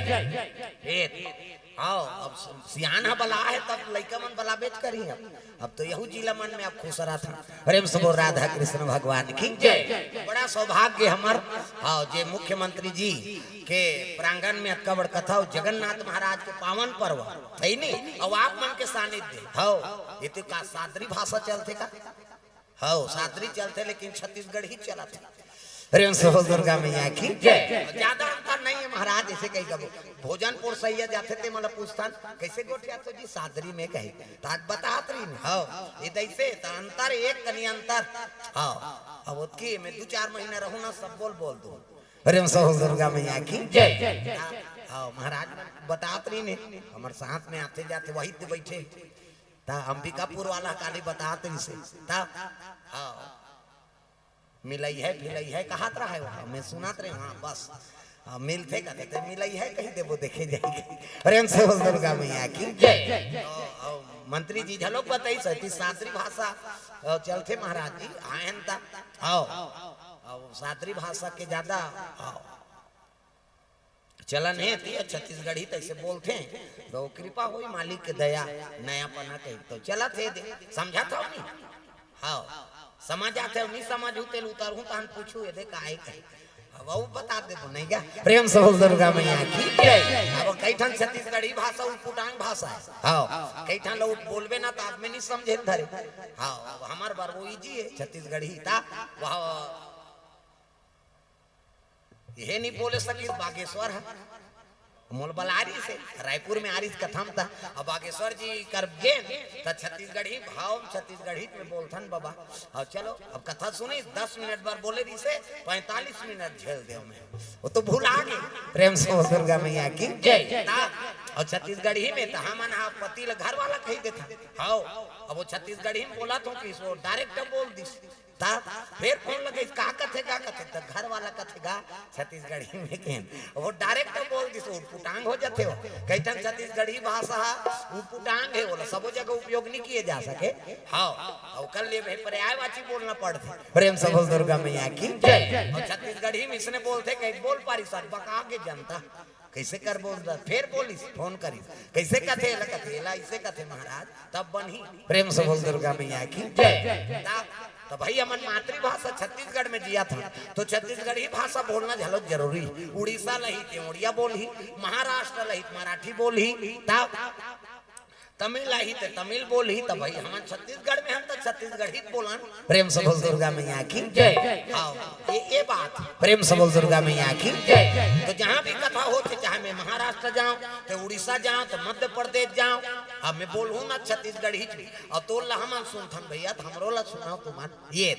ए, आओ, अब सियान ह बला हे, तब लइका मन बलाबेच करही। अब, अब तो यहू जिला मन में अब खुश रहिथन। प्रेम से बोल राधा कृष्ण भगवान की। जय। बड़ा सौभाग्य हमर, हाँ, जे मुख्यमंत्री जी के प्रांगण में अतका बड़ कथा अउ जगन्नाथ महाराज के पावन पर्व, हे नी? अउ आप मन के सानिध्य, हव, ये तो का सादरी भाषा चलथे का? हव, सादरी चलथे, लेकिन छत्तीसगढ़ी चलत हे। प्रेम से बोल दुर्गा मैया की। जय। ज्यादा अंतर नहीं है महाराज, ऐसे कही कबो भोजन परोसइया जाथे ते मोला पूछथन, "कैसे गोठियाथो जी?" "सादरी में," कही। त आज बतात रहिन, हव, ये तइसे त अंतर एक कनी अंतर, हव। अब ओतकी में दू चार महीना रहूं ना, सब बोल बोल दूं। प्रेम से बोल दुर्गा मैया की। जय। हाँ, महाराज बतात रहिन हे, हमर साथ में आथे जाथे, वही ते बैठे। ता अंबिकापुर वाला काली बतात रहिसे। ता, हाँ, मिलइहय, फिलइहय, कहत रहे वहाँ, मैं सुनत रहे वहाँ, बस। हाँ, मिलथे कहथे, ते मिलइहय कही देबो, देखे जाही। प्रेम से बोल दुर्गा मैया की। जय। अउ, अउ, मंत्री जी घलोक बताइस हे, सादरी भाषा, अ, चलथे महाराज जी, आयन ता। आओ, अउ सादरी भाषा के ज्यादा, आओ, चलन हे, ती छत्तीसगढ़ी तइसे बोलथे, तो कृपा होई मालिक के दया, नयापना कही, तो चलत हे दे, समझत हव नी? हव, समझ आथे, नी समझहू तेल उतरहूं, तहन पूछहू, ये दे काहे कही? अब वो बता देबो, नहीं क्या? प्रेम से बोल दुर्गा मैया की। जय। अब कई ठन छत्तीसगढ़ी भाषा उटपुटांग भाषा हे। हव, कई ठन लोग बोलबे ना, त आदमी नी समझे धरे। हव, अब हमर बर वो easy हे, छत्तीसगढ़ी ता, वह ये नी बोले सकिस बागेश्वर ह। मोल बला रिहिसे, रायपुर में आ रिहिस कथा म त, अब बागेश्वर जी कर गेन, त छत्तीसगढ़ी भाव, छत्तीसगढ़ी में बोलथन बाबा। अब चलो, अब कथा सुनी, दस मिनट बर बोले रिहिसे, पैंतालीस मिनट झेल देव मैं। वो तो भुला गे। प्रेम से बोल दुर्गा मैया की। जय। ता, अउ छत्तीसगढ़ी में त हमन हा पति ल घर वाला कही देथन। हव, अब वो छत्तीसगढ़ी में बोलत हों कि वो direct बोल दिस। ता फेर फोन लगइस, "का कथे, का कथे?" त घर वाला कथे गा छत्तीसगढ़ी में केन। वो direct बोल दिस, उटपुटांग हो जाथे हो। कई ठन छत्तीसगढ़ी भाषा ह उटपुटांग हे, ओला सबो जगह उपयोग नहीं किए जा सके। हव, अउ ओकर लिए भाई पर्यायवाची बोलना पड़थे। प्रेम से बोल दुर्गा मैया की। जय। अउ छत्तीसगढ़ी में इसने बोलथे, कहीं बोल पारिस, बका के जनता। कइसे करबो? फेर बोलिस, फोन करिस, "कइसे कथे एला?" कथे, "एला अइसे कथे महाराज, तब बनही।" प्रेम से बोल दुर्गा मैया की। जय। ता, त भाई हमन मातृभाषा छत्तीसगढ़ में जियत हन, तो छत्तीसगढ़ी भाषा बोलना घलो जरूरी। उड़ीसा ल ही ते उड़िया बोलही, महाराष्ट्र ल ही त मराठी बोलही, ता तमिल आही त तमिल बोलही, त भाई हमन छत्तीसगढ़ में हन त छत्तीसगढ़ी बोलन। प्रेम से बोल दुर्गा मैया की। जय। हाँ, ये, ये बात। प्रेम से बोल दुर्गा मैया की। जय। तो जहाँ भी कथा होथे, चाहे मैं महाराष्ट्र जाऊँ, ते उड़ीसा जाऊँ, ते मध्य प्रदेश जाऊँ, अब मैं बोलहूँ ना छत्तीसगढ़ी च, अब तोर ला हमन सुनथन भैया, त हमरो ला सुनाव तुमन। ये,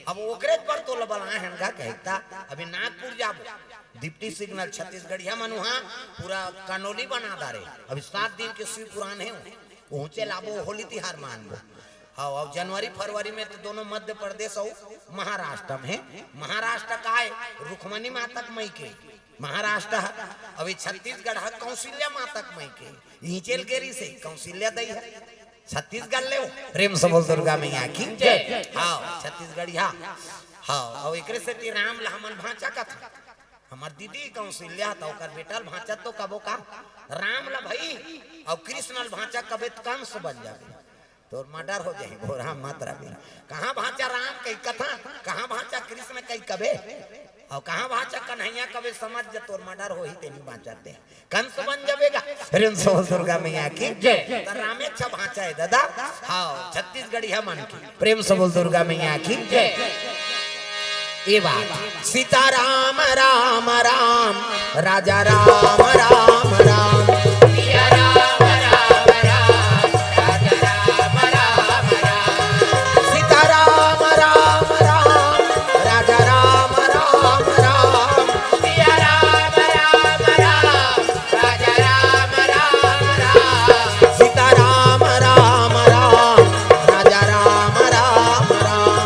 अब ओकरे पर तोर ला बलाए हन गा कहे ता, अभी नागपुर जाबो, डिप्टी सिग्नल छत्तीसगढ़िया मन उहाँ पूरा कानोली बना डारे। अभी सात दिन के शिव पुराण हे, पहुँचे लाबो, होली तिहार मानबो। हाँ, अब जनवरी फरवरी में तो दोनों मध्य प्रदेश अउ महाराष्ट्र में हे। महाराष्ट्र का हे? रुक्मणी माता के मइके महाराष्ट्र ह। अभी छत्तीसगढ़ ह कौशल्या माता के मइके। इचेल गेरी से कौशल्या दई ह। छत्तीसगढ़ ले हो। प्रेम से बोल दुर्गा मैया की। जय। हाँ, छत्तीसगढ़िया। हाँ, अउ एकरे सेती राम ला हमन भांचा कथन। हमर दीदी कौशल्या त ओकर बेटा ल भांचा तो कबो का? राम ला भई, अउ कृष्ण ल भांचा कबे त कंस बन जाबे। तोर murder हो जाही, भोरा मत रबे। कहाँ भांचा राम कही कथन, कहाँ भांचा कृष्ण कही कबे, अउ कहाँ भांचा कन्हैया कबे, समझ जा तोर murder होही, तेनी बांचत दे। कंस बन जाबे गा। प्रेम से बोल दुर्गा मैया की। जय। त रामेच्छा भांचा हे दादा। हाँ, छत्तीसगढ़िया मन की। प्रेम से बोल दुर्गा मैया की। जय। ये बात। सीता राम राम राम, राजा राम राम राम। सीता राम राम राम, राजा राम राम राम। सीता राम राम राम, राजा राम राम राम।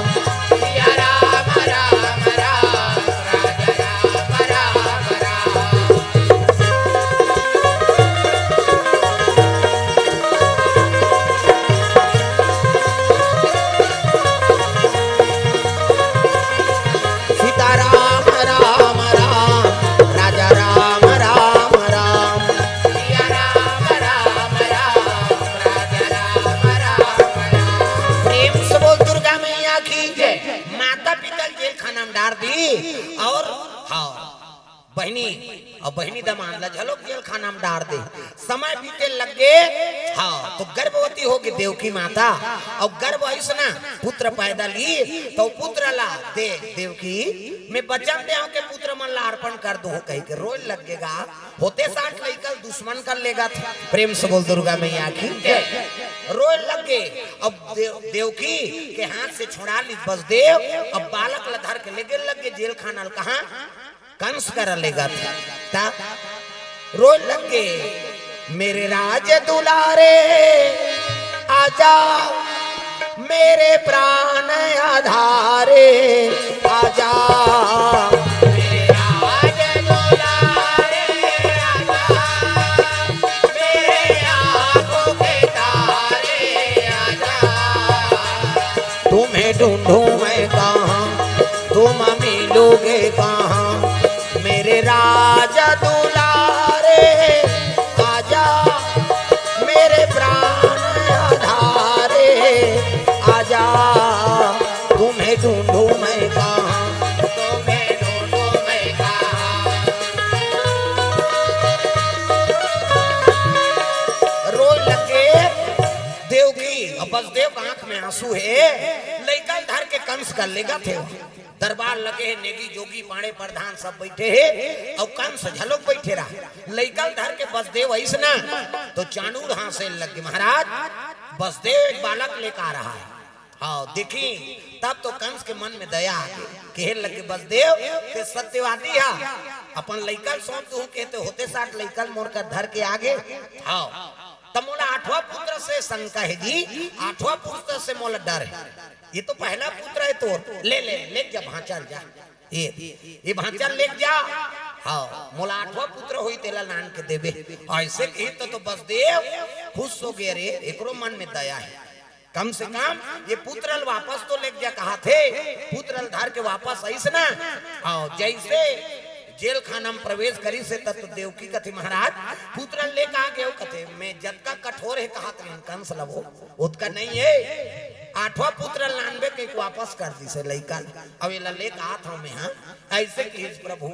अउ हाँ, बहिनी अउ बहिनी दमांद ला झलोक जेल खाना म डार दे। समय बीते लग गे, हाँ, तो गर्भवती होगे देवकी माता, अउ गर्भ अइस ना पुत्र पैदा ली, तो पुत्र ला दे देवकी, मैं बचन दे हँव के पुत्र मन ला अर्पण कर दूँ कहिके रोय लग गे गा। होते साठ लइका ल दुश्मन कर लेगथे। प्रेम से बोल दुर्गा मैया की जय। रोय लग गे। अब देव, देवकी के हाथ से छोड़ा ली बसदेव, अब बालक ला धर के लेगे लग गे जेल खाना ल। कहाँ? कंस करा लेगथे। त रोय लग गे, मेरे राज दुलारे आजा, मेरे प्राण आधारे आजा। तुम्हें ढूंढूं मैं कहाँ, तुम मिलोगे कहाँ, मेरे राजा दुलारे आजा, मेरे प्राण आधारे आजा। तुम्हें ढूंढूं मैं कहाँ, तुम्हें ढूंढूं मैं कहाँ। रोय लग गे देवकी, अब बसदेव के आंख में आंसू हे। लइका ल धर के कंस कर लेगथे। दरबार लगे हे, नेगी जोगी पाड़े प्रधान सब बइठे हे, अउ कंस झलोक बइठे रहा। लइका ल धर के बसदेव अइस ना, तो चाणूर हाँसे लग गे, महाराज, बसदेव एक बालक लेके आ रहा है। हाँ, देखी, तब तो कंस के मन में दया आ गे, कहे लग गे, बसदेव, तें सत्यवादी हा, अपन लइका ल सौंप दूँ, कहे तें होते साठ लइका ल मोर कर धर के आ गे। हाँ, त मोला आठवां पुत्र से शंका हे जी, आठवां पुत्र से मोला डर हे। ये तो पहला पुत्र हे तोर, ले, ले, ले जा, भांचा ल जा। ये, ये भांचा ल लेके जा। हाँ, मोला आठवां पुत्र होही, तेला लान के देबे। अइसे कही तो, तो बसदेव खुश होगे, अरे, एकरो मन में दया हे। कम से कम ये पुत्र ल वापस तो लेके जा, कहाथे। पुत्र ल धर के वापस अइस ना। हाँ, जइसे जेल खाना म प्रवेश करिस हे, त तो देवकी कथे, महाराज, पुत्र ल लेके आ गेव, कथे, मैं जतका कठोर हे कहत रहेंव कंस ल, वो ओतका नइ हे। आठवां पुत्र ल लानबे कहिके वापस कर दिस हे लइका ल। अब एला लेके आत हँव मैं, हाँ। अइसे कहिस, प्रभु,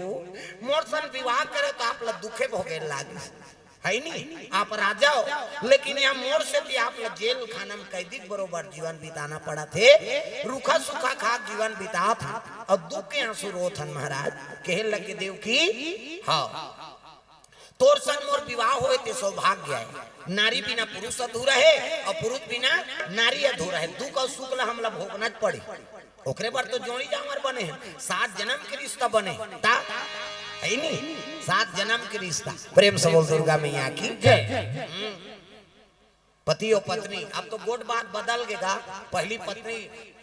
मोर संग विवाह करे त आप ल दुखे भोगे लागिस, हे नी? आप राजा हो, लेकिन इहाँ मोर सेती आप ल जेल खाना म कैदी के बरोबर जीवन बिताना पड़त हे। रूखा सूखा खा के जीवन बितात हन अउ दुख के आंसू रोत हन महाराज। कहे लगे देवकी, हाँ, तोर संग मोर विवाह होय ते सौभाग्य हे। नारी बिना पुरुष अधूरा हे अउ पुरुष बिना नारी अधूरा हे। दुख अउ सुख ल हमला भोगना च पड़ही। ओकरे बर तो जोड़ी जांवर बने हन, सात जनम के रिश्ता बने हे। त, हे नी? सात जनम के रिश्ता। प्रेम से बोल दुर्गा मैया की जय। हम्म। पति अउ पत्नी, अब तो गोठ बात बदल गे गा। पहिली पत्नी,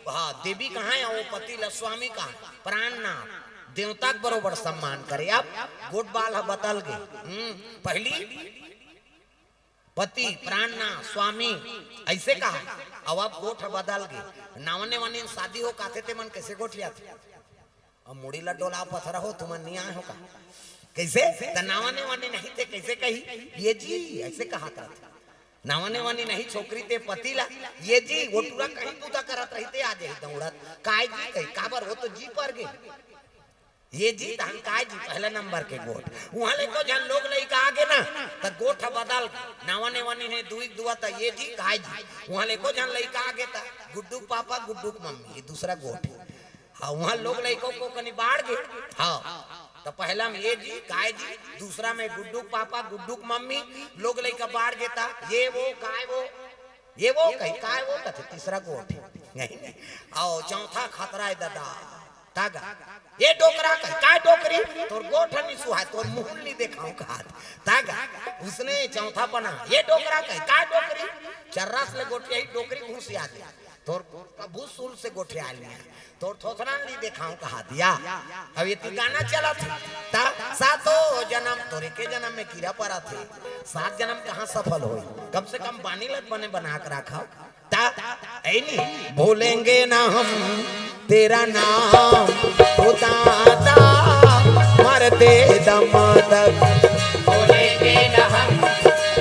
हाँ, देवी कहाय, अउ वो पति ल स्वामी कहाय, प्राणनाथ, देवता के बरोबर सम्मान करे। अब गोठ बात ह बदल गे। हम्म, पहिली पति, प्राणनाथ, स्वामी, अइसे कहाय, अउ अब गोठ ह बदल गे। नावने वानी शादी हो कहाथे ते मन कइसे गोठियाथे? अब मुड़ी ला डोला पथरा हो, तुमन नइ आय हो का? कइसे? त नावने वानी नहीं ते कइसे कही? ये जी, अइसे कहत रथे। नावने वानी नहीं छोकरी ते पति ला, ये जी, वो टूरा कहीं पूजा करत रही ते आ जाही दौड़त। काय जी कही, काबर वो तो जी पर गे। ये जी, तहन काय जी, पहला नंबर के गोठ। उहाँ ले एको झन लोग लइका आ गे ना, त गोठ ह बदल गे। नावने वानी नहीं दुई दुआ त ये जी, काय जी। उहाँ ले एको झन लइका आ गे त गुड्डू के पापा, गुड्डू के मम्मी, ये दूसरा गोठ। हाँ, उहाँ लोग लइका को कनी बाढ़ गे। हाँ, त पहला में ये जी, काय जी, दूसरा में गुड्डू के पापा, गुड्डू के मम्मी, लोग लइका बाढ़ गे त ये वो, काय वो, ये वो कही, काय वो कथे, तीसरा गोठ। नहीं, नहीं। अउ चौथा खतरा हे दादा। त गा, ये डोकरा कही, काय डोकरी, तोर गोठ नइ सुहाय, तोर मुहूँ ल नइ देखाहूँ कहात। त गा, उसने चौथा पना, ये डोकरा कही, काय डोकरी, चर्रास ले गोठियाही, डोकरी घुसिया दे। तोर कभू सूल से गोठियाय ल नइ हे। तोर थोथना ल नइ देखाहूँ कहात या। अब ये तो गाना चलत हे। त सातो जनम, तोर एके जनम में कीरा परत हे। सात जनम कहाँ सफल होही? कम से कम बानी ल बने बना के राखव। त हे नी, भूलेंगे ना हम तेरा नाम, ओ दाता, मरते दम तक। भूलेंगे ना हम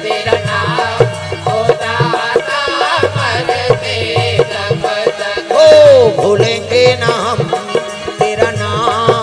तेरा नाम, ओ दाता, मरते दम तक। ओ, भूलेंगे ना हम तेरा नाम,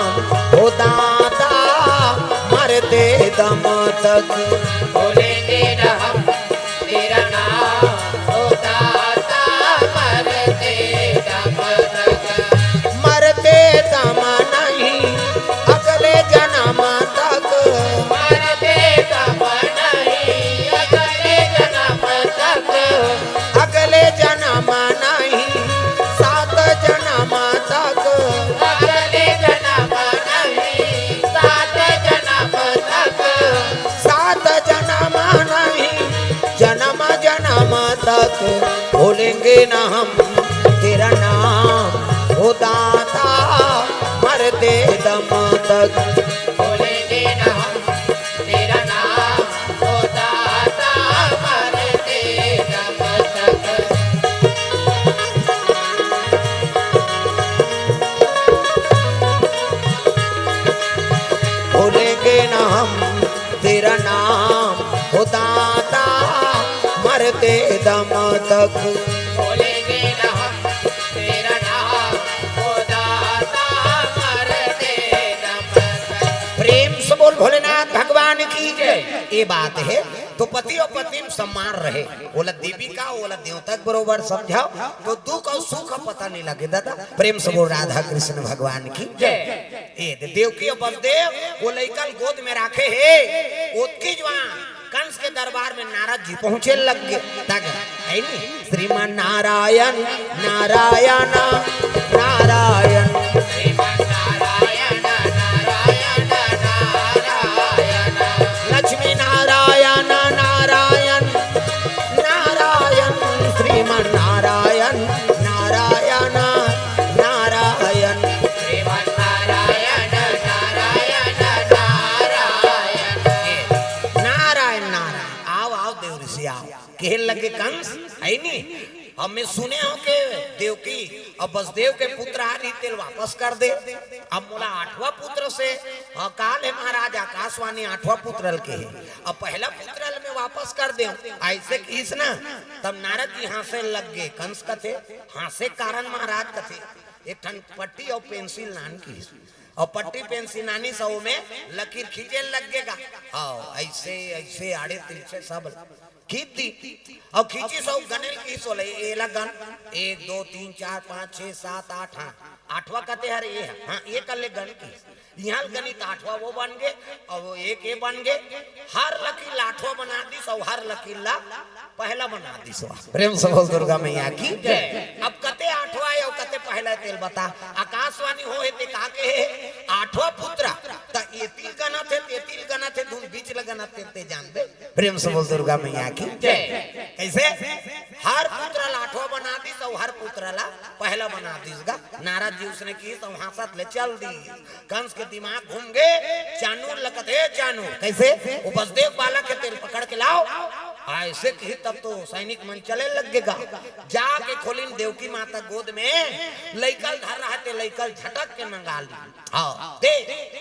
तक भूलेंगे न हम तेरा नाम, ओ दाता, मरते दम तक। भूलेंगे न हम तेरा नाम, ओ दाता, मरते दम तक। भूलेंगे न हम तेरा नाम, ओ दाता, मरते दम तक। भूलेंगे न हम तेरा नाम, ओ दाता, मरते दम तक। प्रेम से बोल भोलेनाथ भगवान की जय। ये बात हे, तो पति अउ पत्नी म सम्मान रहे, ओला देवी का, ओला देवता के बरोबर समझव, तो दुख अउ सुख का पता नइ लगे दादा। प्रेम से बोल राधा कृष्ण भगवान की जय। ए दे, देवकी अउ बसदेव ओ लइका ल गोद में राखे हे, ओतकी जुवार कंस के दरबार में नारद जी पहुंचे लग गे। तक हे नी, श्रीमन नारायण, नारायण, नारायण। श्रीमन नारायण, नारायण, नारायण। लक्ष्मी नारायण, नारायण, नारायण। श्रीमन नारायण, नारायण, नारायण। श्रीमन नारायण, नारायण, नारायण। नारायण, नारायण। आव, आव देव ऋषि, आव। कहे लगे कंस, हे नी? अब मैं सुने हंव के देवकी अउ बसदेव के पुत्र आ रही, तेला वापस कर दे। अब मोला आठवां पुत्र से, हाँ, काल हे महाराज, आकाशवाणी आठवां पुत्र ल कहे। अब पहला पुत्र ल मैं वापस कर देंव, अइसे किहिस ना। तब नारद जी हांसे लग गे। कंस कथे, हांसे के कारण महाराज कथे, एक ठन पट्टी अउ पेंसिल लान किहिस। अउ पट्टी पेंसिल आनिस, अउ ओमे लकीर खींचे लग गे गा। हाँ, अइसे, अइसे, आड़े तिरछे सब खींच दिस। अउ खींचिस अउ गने ल किहिस ओला, एला गन, एक, दो, तीन, चार, पांच, छह, सात, आठ, हाँ, आठवां कते हरे, ए ह, हाँ, ए कर ले गन किहिस। इहां ल गनिस त आठवां ओ बन गे, अउ एक ए बन गे। हर लकीर ला आठवां बना दिस अउ हर लकीर ला पहला बना दिस। वाह, प्रेम से बोल दुर्गा मैया की जय। अब कते आठवां हे अउ कते पहला हे, तेला बता। आकाशवाणी होहे ते का कहे, आठवां पुत्र, त एती ल गनत हे, तेती ल गनत हे, धुन बीच ल गनत हे, ते जानबे। प्रेम से बोल दुर्गा मैया की जय। कइसे? हर पुत्र ला आठवां बना दिस अउ हर पुत्र ला पहला बना दिस गा। नारद जी ओइसने किहिस अउ हांसत ले चल दिस। कंस के दिमाग घूम गे। चानूर ल कथे, चानूर। कइसे? ओ बसदेव बालक हे, तेला पकड़ के लाव। अइसे किहिस तब तो सैनिक मन चले लग गे गा। जाके खोलिन देवकी माता गोद में, लइका ल धर रहा, ते लइका ल झटक के मंगा लिस। हाँ, दे,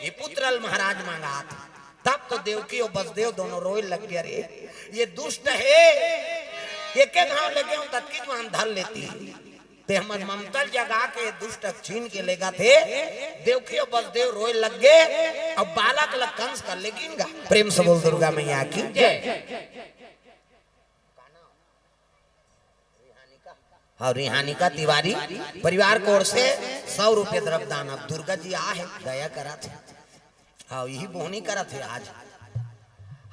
ए पुत्र ल महाराज मंगात हे। तब तो देवकी अउ बसदेव दोनों रोय लग गे, अरे, ए दुष्ट हे, एके घांव लेगेंव त अतकी जुवार धर लेतिस। ते हमर ममता ल जगा के ए दुष्ट ल छीन के लेगत हे। देवकी अउ बसदेव रोय लग गे। अब बालक ल कंस कर लेगिन गा। प्रेम से बोल दुर्गा मैया की जय। हाँ, रिहानिका तिवारी परिवार के ओर से सौ रुपये द्रव्य दान। अब दुर्गा जी आहे, दया करत हे। हाँ, इही बोहनी करत हे आज।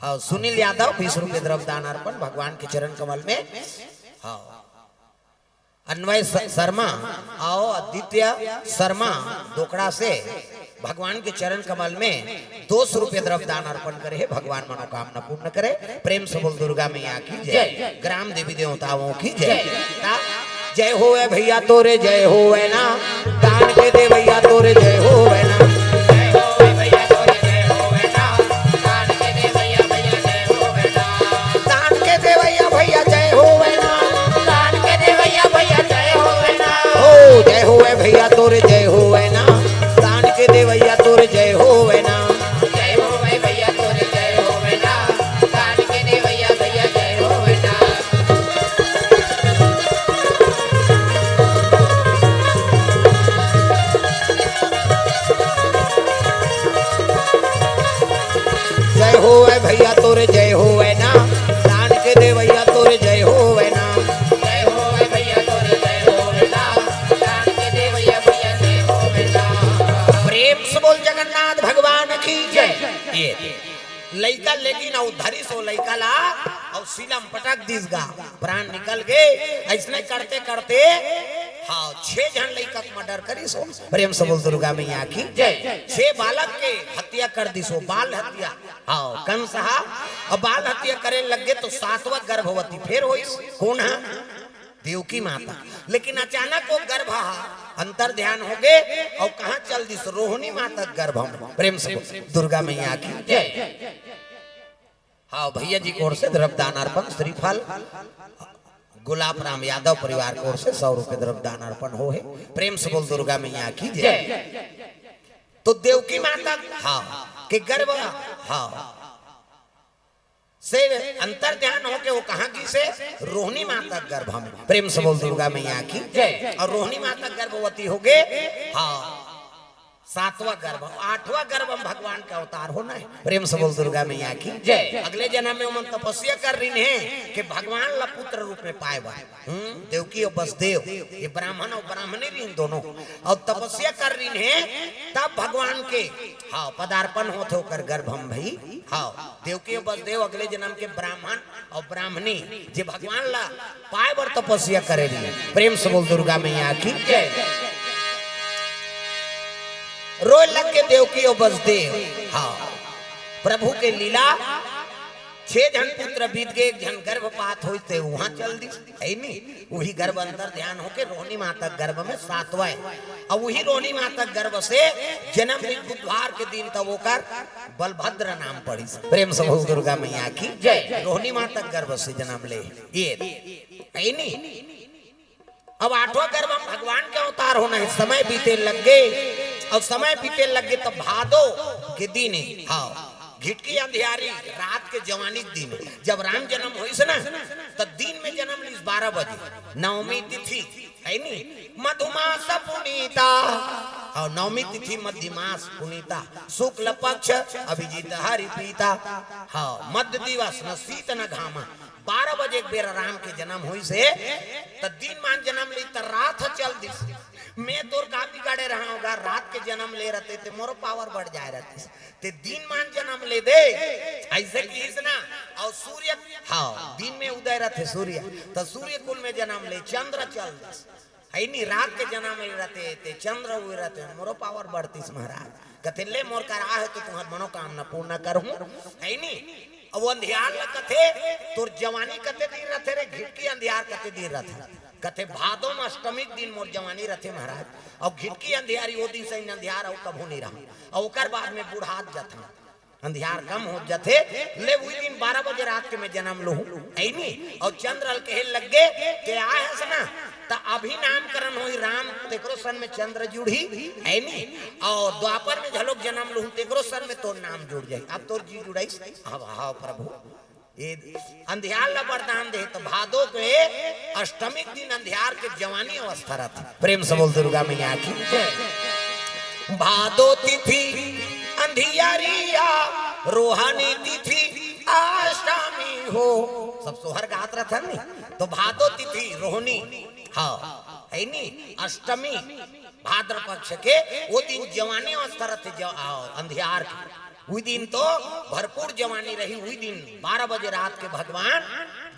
हाँ, सुनील यादव बीस रुपये द्रव्य दान अर्पण भगवान के चरण कमल में। हाँ, अन्वय स-, शर्मा अउ आदित्य शर्मा डोकरा से भगवान के चरण कमल में दो सौ रुपये द्रव्य दान अर्पण करे हे। भगवान मनोकामना पूर्ण करे। प्रेम से बोल दुर्गा मैया की जय। जय। ग्राम देवी देवताओं की जय। जय। ता-, जय होवे भैया तोरे जय होवे ना, दान के दे भैया तोरे जय होवे ना। जय होवे भैया तोरे जय होवे ना, दान के दे भैया, भैया जय होवे ना। दान के दे भैया, भैया जय होवे ना। दान के दे भैया, भैया जय होवे ना। ओ जय होवे भैया तोरे जय होवे ना, दान के दे भैया तोरे जय होवे ना। जय होवे भैया तोरे जय होवे ना, दान के दे भैया, भैया जय होवे ना। जय होवे भैया तोरे जय होवे ना, दान के दे भैया तोरे जय होवे ना। जय होवे भैया तोरे जय होवे ना, दान के दे भैया, भैया जय होवे ना। प्रेम से बोल जगन्नाथ भगवान की जय। ये लइका लेकिन अउ धरिस ओ लइका ला अउ सीला म पटक दिस गा, प्राण निकल गे। अइसने करते करते हाँ, छह झन लइका के मर्डर करिस हो। प्रेम से बोल दुर्गा मैया की जय। छह बालक के हत्या कर दिस हो, बाल हत्या। हाँ, कंस हा, अब बाल हत्या करे लग गे तो सातवां गर्भवती फेर होइस। कोन हा? देवकी माता। लेकिन अचानक वो गर्भ हा अंतर ध्यान हो गे और कहाँ चल दिस? रोहिणी माता के गर्भ में। प्रेम से बोल दुर्गा मैया की जय। हाँ, भैया जी की ओर से द्रव्यदान अर्पण श्रीफल, गुलाब राम यादव परिवार की ओर से सौ रुपये द्रव्यदान अर्पण हो हे। प्रेम से बोल दुर्गा मैया की जय। जय। तो देवकी माता, हाँ, के गर्भ, हाँ, से अंतर ध्यान होके वो कहाँ गिस हे? रोहिणी माता के गर्भ में। प्रेम से बोल दुर्गा मैया की जय। और रोहिणी माता गर्भवती हो गे, हाँ, सातवां गर्भ, आठवां गर्भ में भगवान के अवतार होना हे। प्रेम से बोल दुर्गा मैया की जय। अगले जन्म में ओमन तपस्या कर रहिन हे कि भगवान ला पुत्र रूप में पाए बर। हम्म, देवकी और बसदेव, ये ब्राह्मण और ब्राह्मणी रहिन दोनों, और तपस्या कर रहिन हे, तब भगवान के, हाँ, पदार्पण होत हे ओकर गर्भ में भई। हाँ, देवकी और बसदेव अगले जन्म के ब्राह्मण और ब्राह्मणी, जे भगवान ला पाए बर तपस्या करे रहिन। प्रेम से बोल दुर्गा मैया की जय। रोए लग गे देवकी और बसदेव। हाँ, प्रभु के लीला, छह झन पुत्र बीत गे, एक झन गर्भपात होइस ते उहाँ चल दिस, हे नी? उही गर्भ अंतर ध्यान होके रोहिणी माता के गर्भ में सातवां हे। अब उही रोहिणी माता के गर्भ से जन्म लिस बुधवार के दिन, तब ओकर बलभद्र नाम पड़िस। प्रेम से बोल दुर्गा मैया की जय। रोहिणी माता के गर्भ से जन्म ले, ये, हे नी? अब आठवां गर्भ में भगवान के अवतार होना हे, समय बीते लग गे, और समय बीते लग गे तब भादो के दिन हे, हाँ, घिटकी अंधियारी रात के जवानी के दिन हे। जब राम जन्म होइस ना, तो दिन में जन्म लिस बारह बजे, नवमी तिथि, हे नी? मधुमास पुनीता, हाँ, नवमी तिथि मध्यमास पुनीता, शुक्ल पक्ष अभिजीत हरि प्रीता, हाँ, मध्य दिवस न शीत न घामा, बारह बजे के बेरा राम के जन्म होइस हे, त दिन मान जन्म लिस त रात ह चल दिस। मैं तोर का बिगाड़े रहा हों गा, रात के जन्म ले रहते ते मोरो पावर बढ़ जाए रहतिस, ते दिन मान जन्म ले दे, अइसे किहिस ना। और सूर्य, हाँ, दिन में उदय रहते सूर्य, त सूर्य कुल में जन्म ले, चंद्र चल दिस। हे नी, रात के जन्म ले रहते, ते चंद्र हुए रहते, मोरो पावर बढ़तिस महाराज। कथे, "ले मोर करा हे तो तुम्हार मनोकामना पूर्ण करहूं," हे नी। अब वो अंधियार ला कथे, "तोर जवानी कते दिन रथे रे, घिटकी अंधियार कते दिन रथे?" कथे, "भादो में अष्टमी के दिन मोर जवानी रथे महाराज, और घिटकी अंधियारी वो दिन से अंधियार और कभू नहीं रहा, और ओकर बाद में बुढ़ात जाता।" अंधियार कम हो जाथे, ले उही दिन बारह बजे रात के मैं जन्म लूहूं, हे नी? और चंद्र ल कहे लग गे, "ते आए हस ना, त अभी नामकरण होई राम, तेकरो सन में चंद्र जुड़ही," हे नी? और द्वापर में घलोक जन्म लूहूं, तेकरो सन में तोर नाम जुड़ जाई। अब तोर जी जुड़ाइस, अब हाव प्रभु, ये अंधियार ला वरदान दे, तो भादो के अष्टमी के दिन अंधियार के जवानी अवस्था रहथे। प्रेम से बोल दुर्गा मैया की जय। भादो तिथि अंधियारिया, रोहानी तिथि अष्टमी हो। सब सोहर गात रहथन नी, तो भादो तिथि रोहनी, हाँ, हे नी, अष्टमी भाद्र पक्ष के, वो दिन जवानी अवस्था रहथे, ज-, आ, अंधियार के। उही दिन तो भरपूर जवानी रही, उही दिन बारह बजे रात के भगवान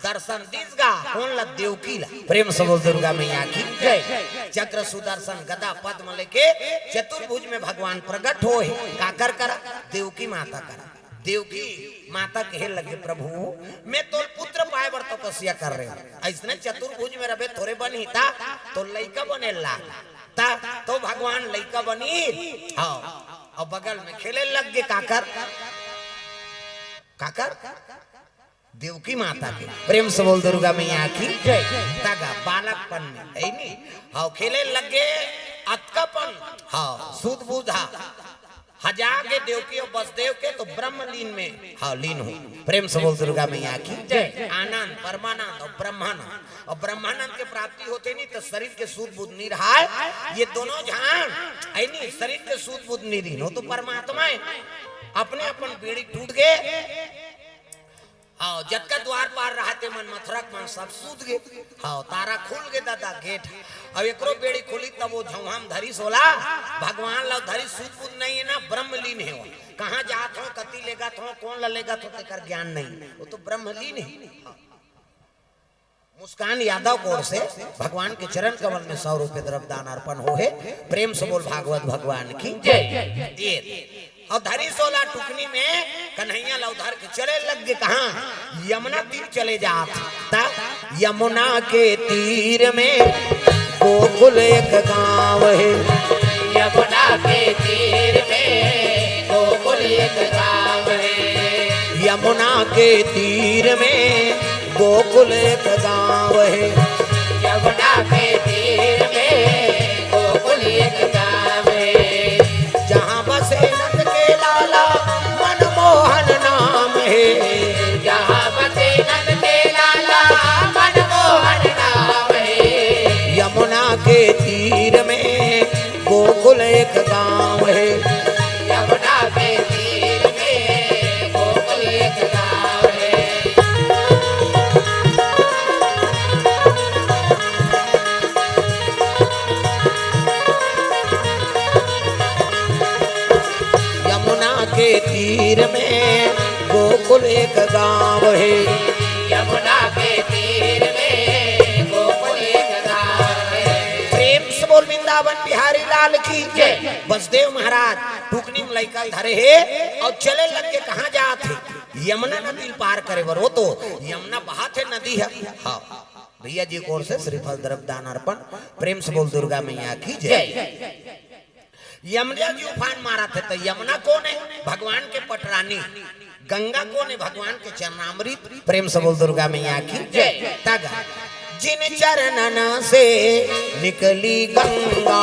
दर्शन दिस गा, कोन ला? देवकी ला। प्रेम से बोल दुर्गा मैया की जय। चक्र सुदर्शन गदा पद्म लेके चतुर्भुज में भगवान प्रकट होए, काकर करा? देवकी माता करा। देवकी माता कहे लगे, "प्रभु, मैं तोर पुत्र पाए बर तपस्या कर रहे हूँ, अइसने चतुर्भुज में रबे थोरे बनही ता, तो लइका बने लाग ता, तो भगवान लइका बनी।" हाँ, और बगल में खेले लग गे, काकर, काकर, देवकी माता के। प्रेम से बोल दुर्गा मैया की जय। तगा बालकपन में, हे नी? हाँ, खेले लग गे, अतकापन, हाँ, सूद बूद हा, हजा गे देवकी और बसदेव के, तो ब्रह्म लीन में, हाँ, लीन हो। प्रेम से बोल दुर्गा मैया की जय। आनंद, परमानंद और ब्रह्मानंद। और ब्रह्मानंद के प्राप्ति होथे नी, तो शरीर के सूद बूद नी रहाय। ये दोनों झन, हे नी, शरीर के सूद बूद नी रहिन, वो तो परमात्मा हे। अपने अपन बेड़ी टूट गे, हाँ, जतका द्वारपाल रहा ते मन मथुरा के मन सब सूत गे। हाँ, तारा खुल गे दादा गेट। अब एकरो बेड़ी खुली तब वो झौहा म धरिस ओला, भगवान ला धरिस, सूत बूत नहीं हे ना, ब्रह्मलीन हे वो। कहाँ जात हो, कति लेगत हो, कोन ला लेगत हो, तेकर ज्ञान नहीं, वो तो ब्रह्मलीन हे। हाँ। मुस्कान यादव कोर से भगवान के चरण कमल में सौ रुपये द्रव्य दान अर्पण हो हे। प्रेम से बोल भागवत भगवान की जय। ये अउ धरी सोला टुकनी में कन्हैया ला धर के चले लग गे कहाँ? यमुना तीर चले जात। त यमुना के तीर में गोकुल एक गाँव हे। यमुना के तीर में गोकुल एक गाँव हे। यमुना के तीर में गोकुल एक गाँव हे। यमुना के तीर में गोकुल एक गाँव हे। जहाँ बसे नंद के लाला मनमोहन नाम हे। जहाँ बसे नंद के लाला मनमोहन नाम हे। यमुना के तीर में गोकुल एक गाँव हे। यमुना के तीर में गोकुल एक गाँव हे। यमुना के तीर में गोकुल एक गाँव हे। यमुना के तीर में गोकुल एक गाँव हे। प्रेम से बोल वृंदावन बिहारी लाल की जय। बसदेव महाराज टुकनी में लइका ल धरे हे अउ चले लग गे कहाँ जात हे? यमुना नदी ल पार करे बर। वो तो यमुना बहत हे नदी हे। हाँ, भैया जी कोर से श्रीफल द्रव्य दान अर्पण। प्रेम से बोल दुर्गा मैया की जय। जय। यमुना जी उफान मारत हे, त यमुना कोन हे? भगवान के पटरानी। गंगा कोन हे? भगवान के चरणामृत। प्रेम से बोल दुर्गा मैया की जय। तगा जिन चरणन से निकली गंगा।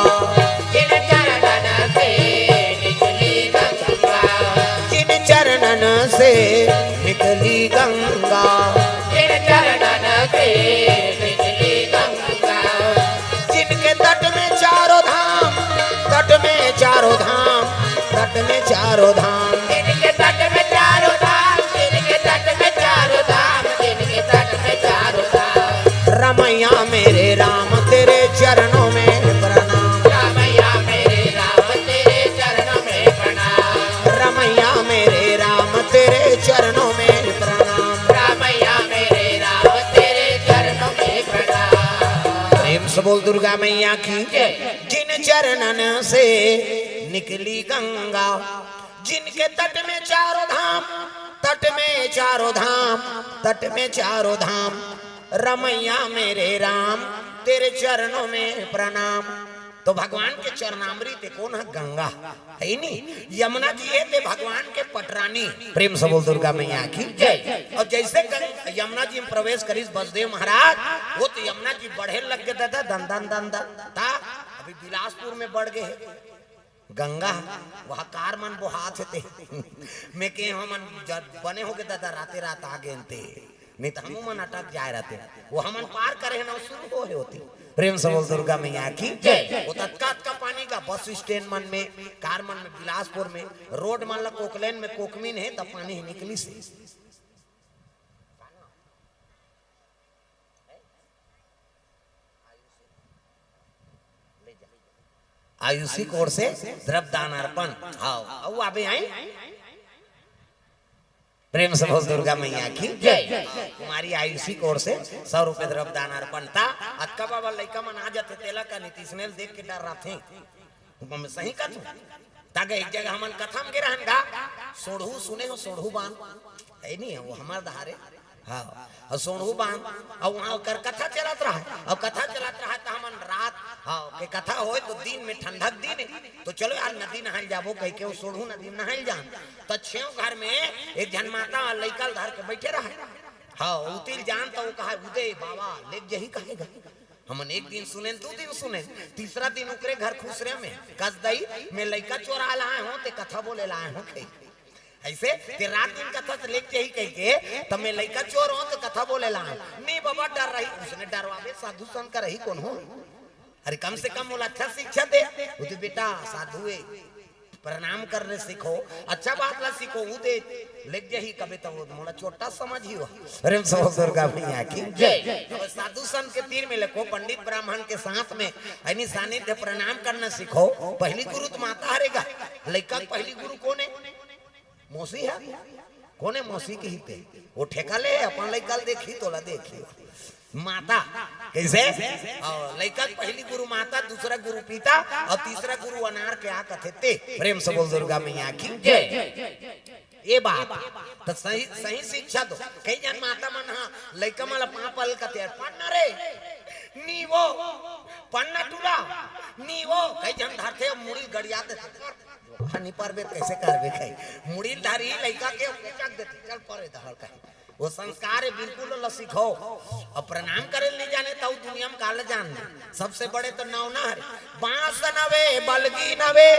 जिन चरणन से निकली गंगा। जिन चरणन से निकली गंगा। जिन चरणन से निकली गंगा। जिनके तट में चारों धाम, तट में चारों धाम, तट में चारों धाम। जिनके तट में चारों धाम, जिनके तट में चारों धाम, जिनके तट में चारों धाम। रमैया मेरे राम तेरे चरणों में प्रणाम। रमैया मेरे राम तेरे चरणों में प्रणाम। रमैया मेरे राम तेरे चरणों में प्रणाम। रमैया मेरे राम तेरे चरणों में प्रणाम। प्रेम से बोल दुर्गा मैया की जय। जिन चरणन से निकली गंगा, जिनके तट में चारों धाम, तट में चारों धाम, तट में चारों धाम। रमैया मेरे राम तेरे चरणों में प्रणाम। तो भगवान के चरणामृत कोन ह? गंगा हे नी। यमुना जी हे ते भगवान के पटरानी। प्रेम से बोल दुर्गा मैया की जय। अउ जइसे गंग-, यमुना जी में प्रवेश करिस बसदेव महाराज, वो तो यमुना जी बढ़े लग गे दादा, दन दन दन दन। ता अभी बिलासपुर में बढ़ गे हे गंगा, वहाँ कार मन बोहात हे ते। मैं के हमन जब बने हो गे दादा, राते रात आ गे ते। नहीं तो हमू मन अटक जाए रहते। वो हमन पार करे हे ना, वो शुरू हो हे होती। प्रेम से बोल दुर्गा मैया की जय। वो ततका अतका पानी का बस स्टैंड मन में, कार मन में, बिलासपुर में, रोड मन ला कोकलेन में कोकमीन हे, तब पानी हे निकलिस हे। आयुषी कोर से द्रव्य दान अर्पण। हाँ, अउ आबे आई। प्रेम से बोल दुर्गा मैया की जय। कुमारी आयुषी कोर से सौ रुपये द्रव्य दान अर्पण। ता अतका बाबा लइका मन आ जाथे, तेला का नीतीश ने देख के डर रथे। हम सही कथूं। तागे एक जगह हमन कथा में गे रहन गा, सोढ़ू सुने हो, सोढ़ू बांध। हे नहीं हे, वो हमर डहर हे। हाँ, अउ सोढ़ू बांध, अउ वहाँ ओकर कथा चलत रहा, अउ कथा चलत रहा, त हमन रात, हाँ, के कथा होय, तो दिन में ठंडक दिन हे, तो चलो यार, नदी नहाय जाबो कहिके, वो सोढ़ू नदी में नहाय जान। त छेव घर में एक झन माता लइका ल धर के बइठे रहा। हाँ, उतिल जान, त वो कहा, "उदय बाबा, लेग जही कहेगा।" हमन एक दिन सुनेन, दू दिन सुनेन, तीसरा दिन ओकरे घर खुसरे में, "कस दई, मैं लइका चोरा लाए हों, ते कथा बोले लाए हों," कही। अइसे ते रात दिन कथा से लेके ही कहिके, "त मैं लइका चोर हों, त कथा बोले लाए हों।" "नहीं बाबा, डर रही।" उसने डरवाबे साधु संत का रही कोनो। अरे कम से कम मोला अच्छा शिक्षा दे। वो तो बेटा साधु हे, प्रणाम करने सीखो, अच्छा बात ला सीखो, वो दे, लेग जही कबे तो वो मोला छोटा समझ ही हो। प्रेम से बोल दुर्गा मैया की जय। अब साधु संत के तीर में लेको, पंडित ब्राह्मण के साथ में, यानी सानिध्य प्रणाम करना सीखो। पहली गुरु तो माता हरे गा, लइका के पहली गुरु कोन हे? मौसी हे। कोन हे मौसी के ही ते? वो ठेका ले, अपन लइका ल देखही, तोला देखही। माता। कइसे? अउ लइका के पहिली गुरु माता, दूसरा गुरु पिता, अउ तीसरा गुरु अनार के आ कथे ते। प्रेम से बोल दुर्गा मैया की जय। ये बात त सही, सही शिक्षा दो। कई झन माता मन ह लइका मन ल पाँव परे ल कथे, "पढ़ ना रे, नी वो, पढ़ ना टूरा, नी वो।" कई झन धरथे, मुड़ी गड़िया देथे, "पढ़, नी परबे त कइसे करबे?" कही मुड़ी ल धरही लइका के, उचक देथे, "चल पढ़ ए दहर," कही। वो संस्कार हे, बिल्कुल ओला सिखाओ। अब प्रणाम करे ल नहीं जाने, त दुनिया में काला जान दे। सबसे बड़े तो नवना हरे। बांस नवे, बलगी नवे,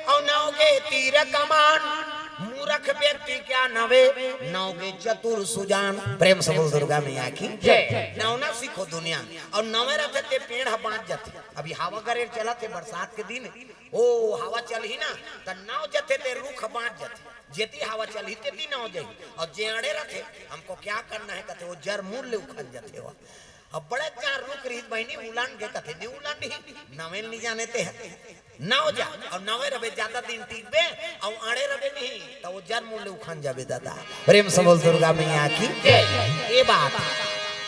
अउ नव के तीर कमान। मूर्ख व्यक्ति क्या नवे, नव के चतुर सुजान। प्रेम से बोल दुर्गा मैया की जय। नवना सीखो दुनिया में। अउ नवे रथे ते पेड़ ह बांच जाथे। अभी हवा गरेर चलत हे बरसात के दिन, ओ हवा चलही ना, त नव जथे ते रुख बांच जथे। जेती हवा चलही तेती नव जही। अउ जे अड़े रथे, "हमको क्या करना है?" कथे, वो जर मूल ले उखन जथे वो। अब बड़े चार रुख रहिस बहिनी, उलन गे कथे, "नी उलन ही, नवे ल नी जाने ते ह।" नव जा, अउ नवे रबे जादा दिन टिकबे, अउ अड़े रबे नहीं, त वो जर मूल ले उखन जाबे दादा। प्रेम से बोल दुर्गा मैया की जय। ये बात।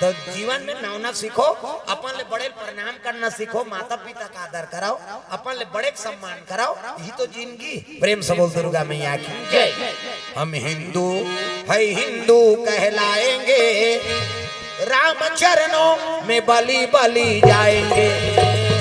तो जीवन में नवना सीखो, अपन ले बड़े ल प्रणाम करना सीखो, माता पिता का आदर कराओ, अपन ले बड़े के सम्मान कराओ, यही तो जिंदगी। प्रेम से बोल दुर्गा मैया की जय। हम हिंदू है, हिंदू कहलाएंगे, राम चरणों में बलि बलि जाएंगे।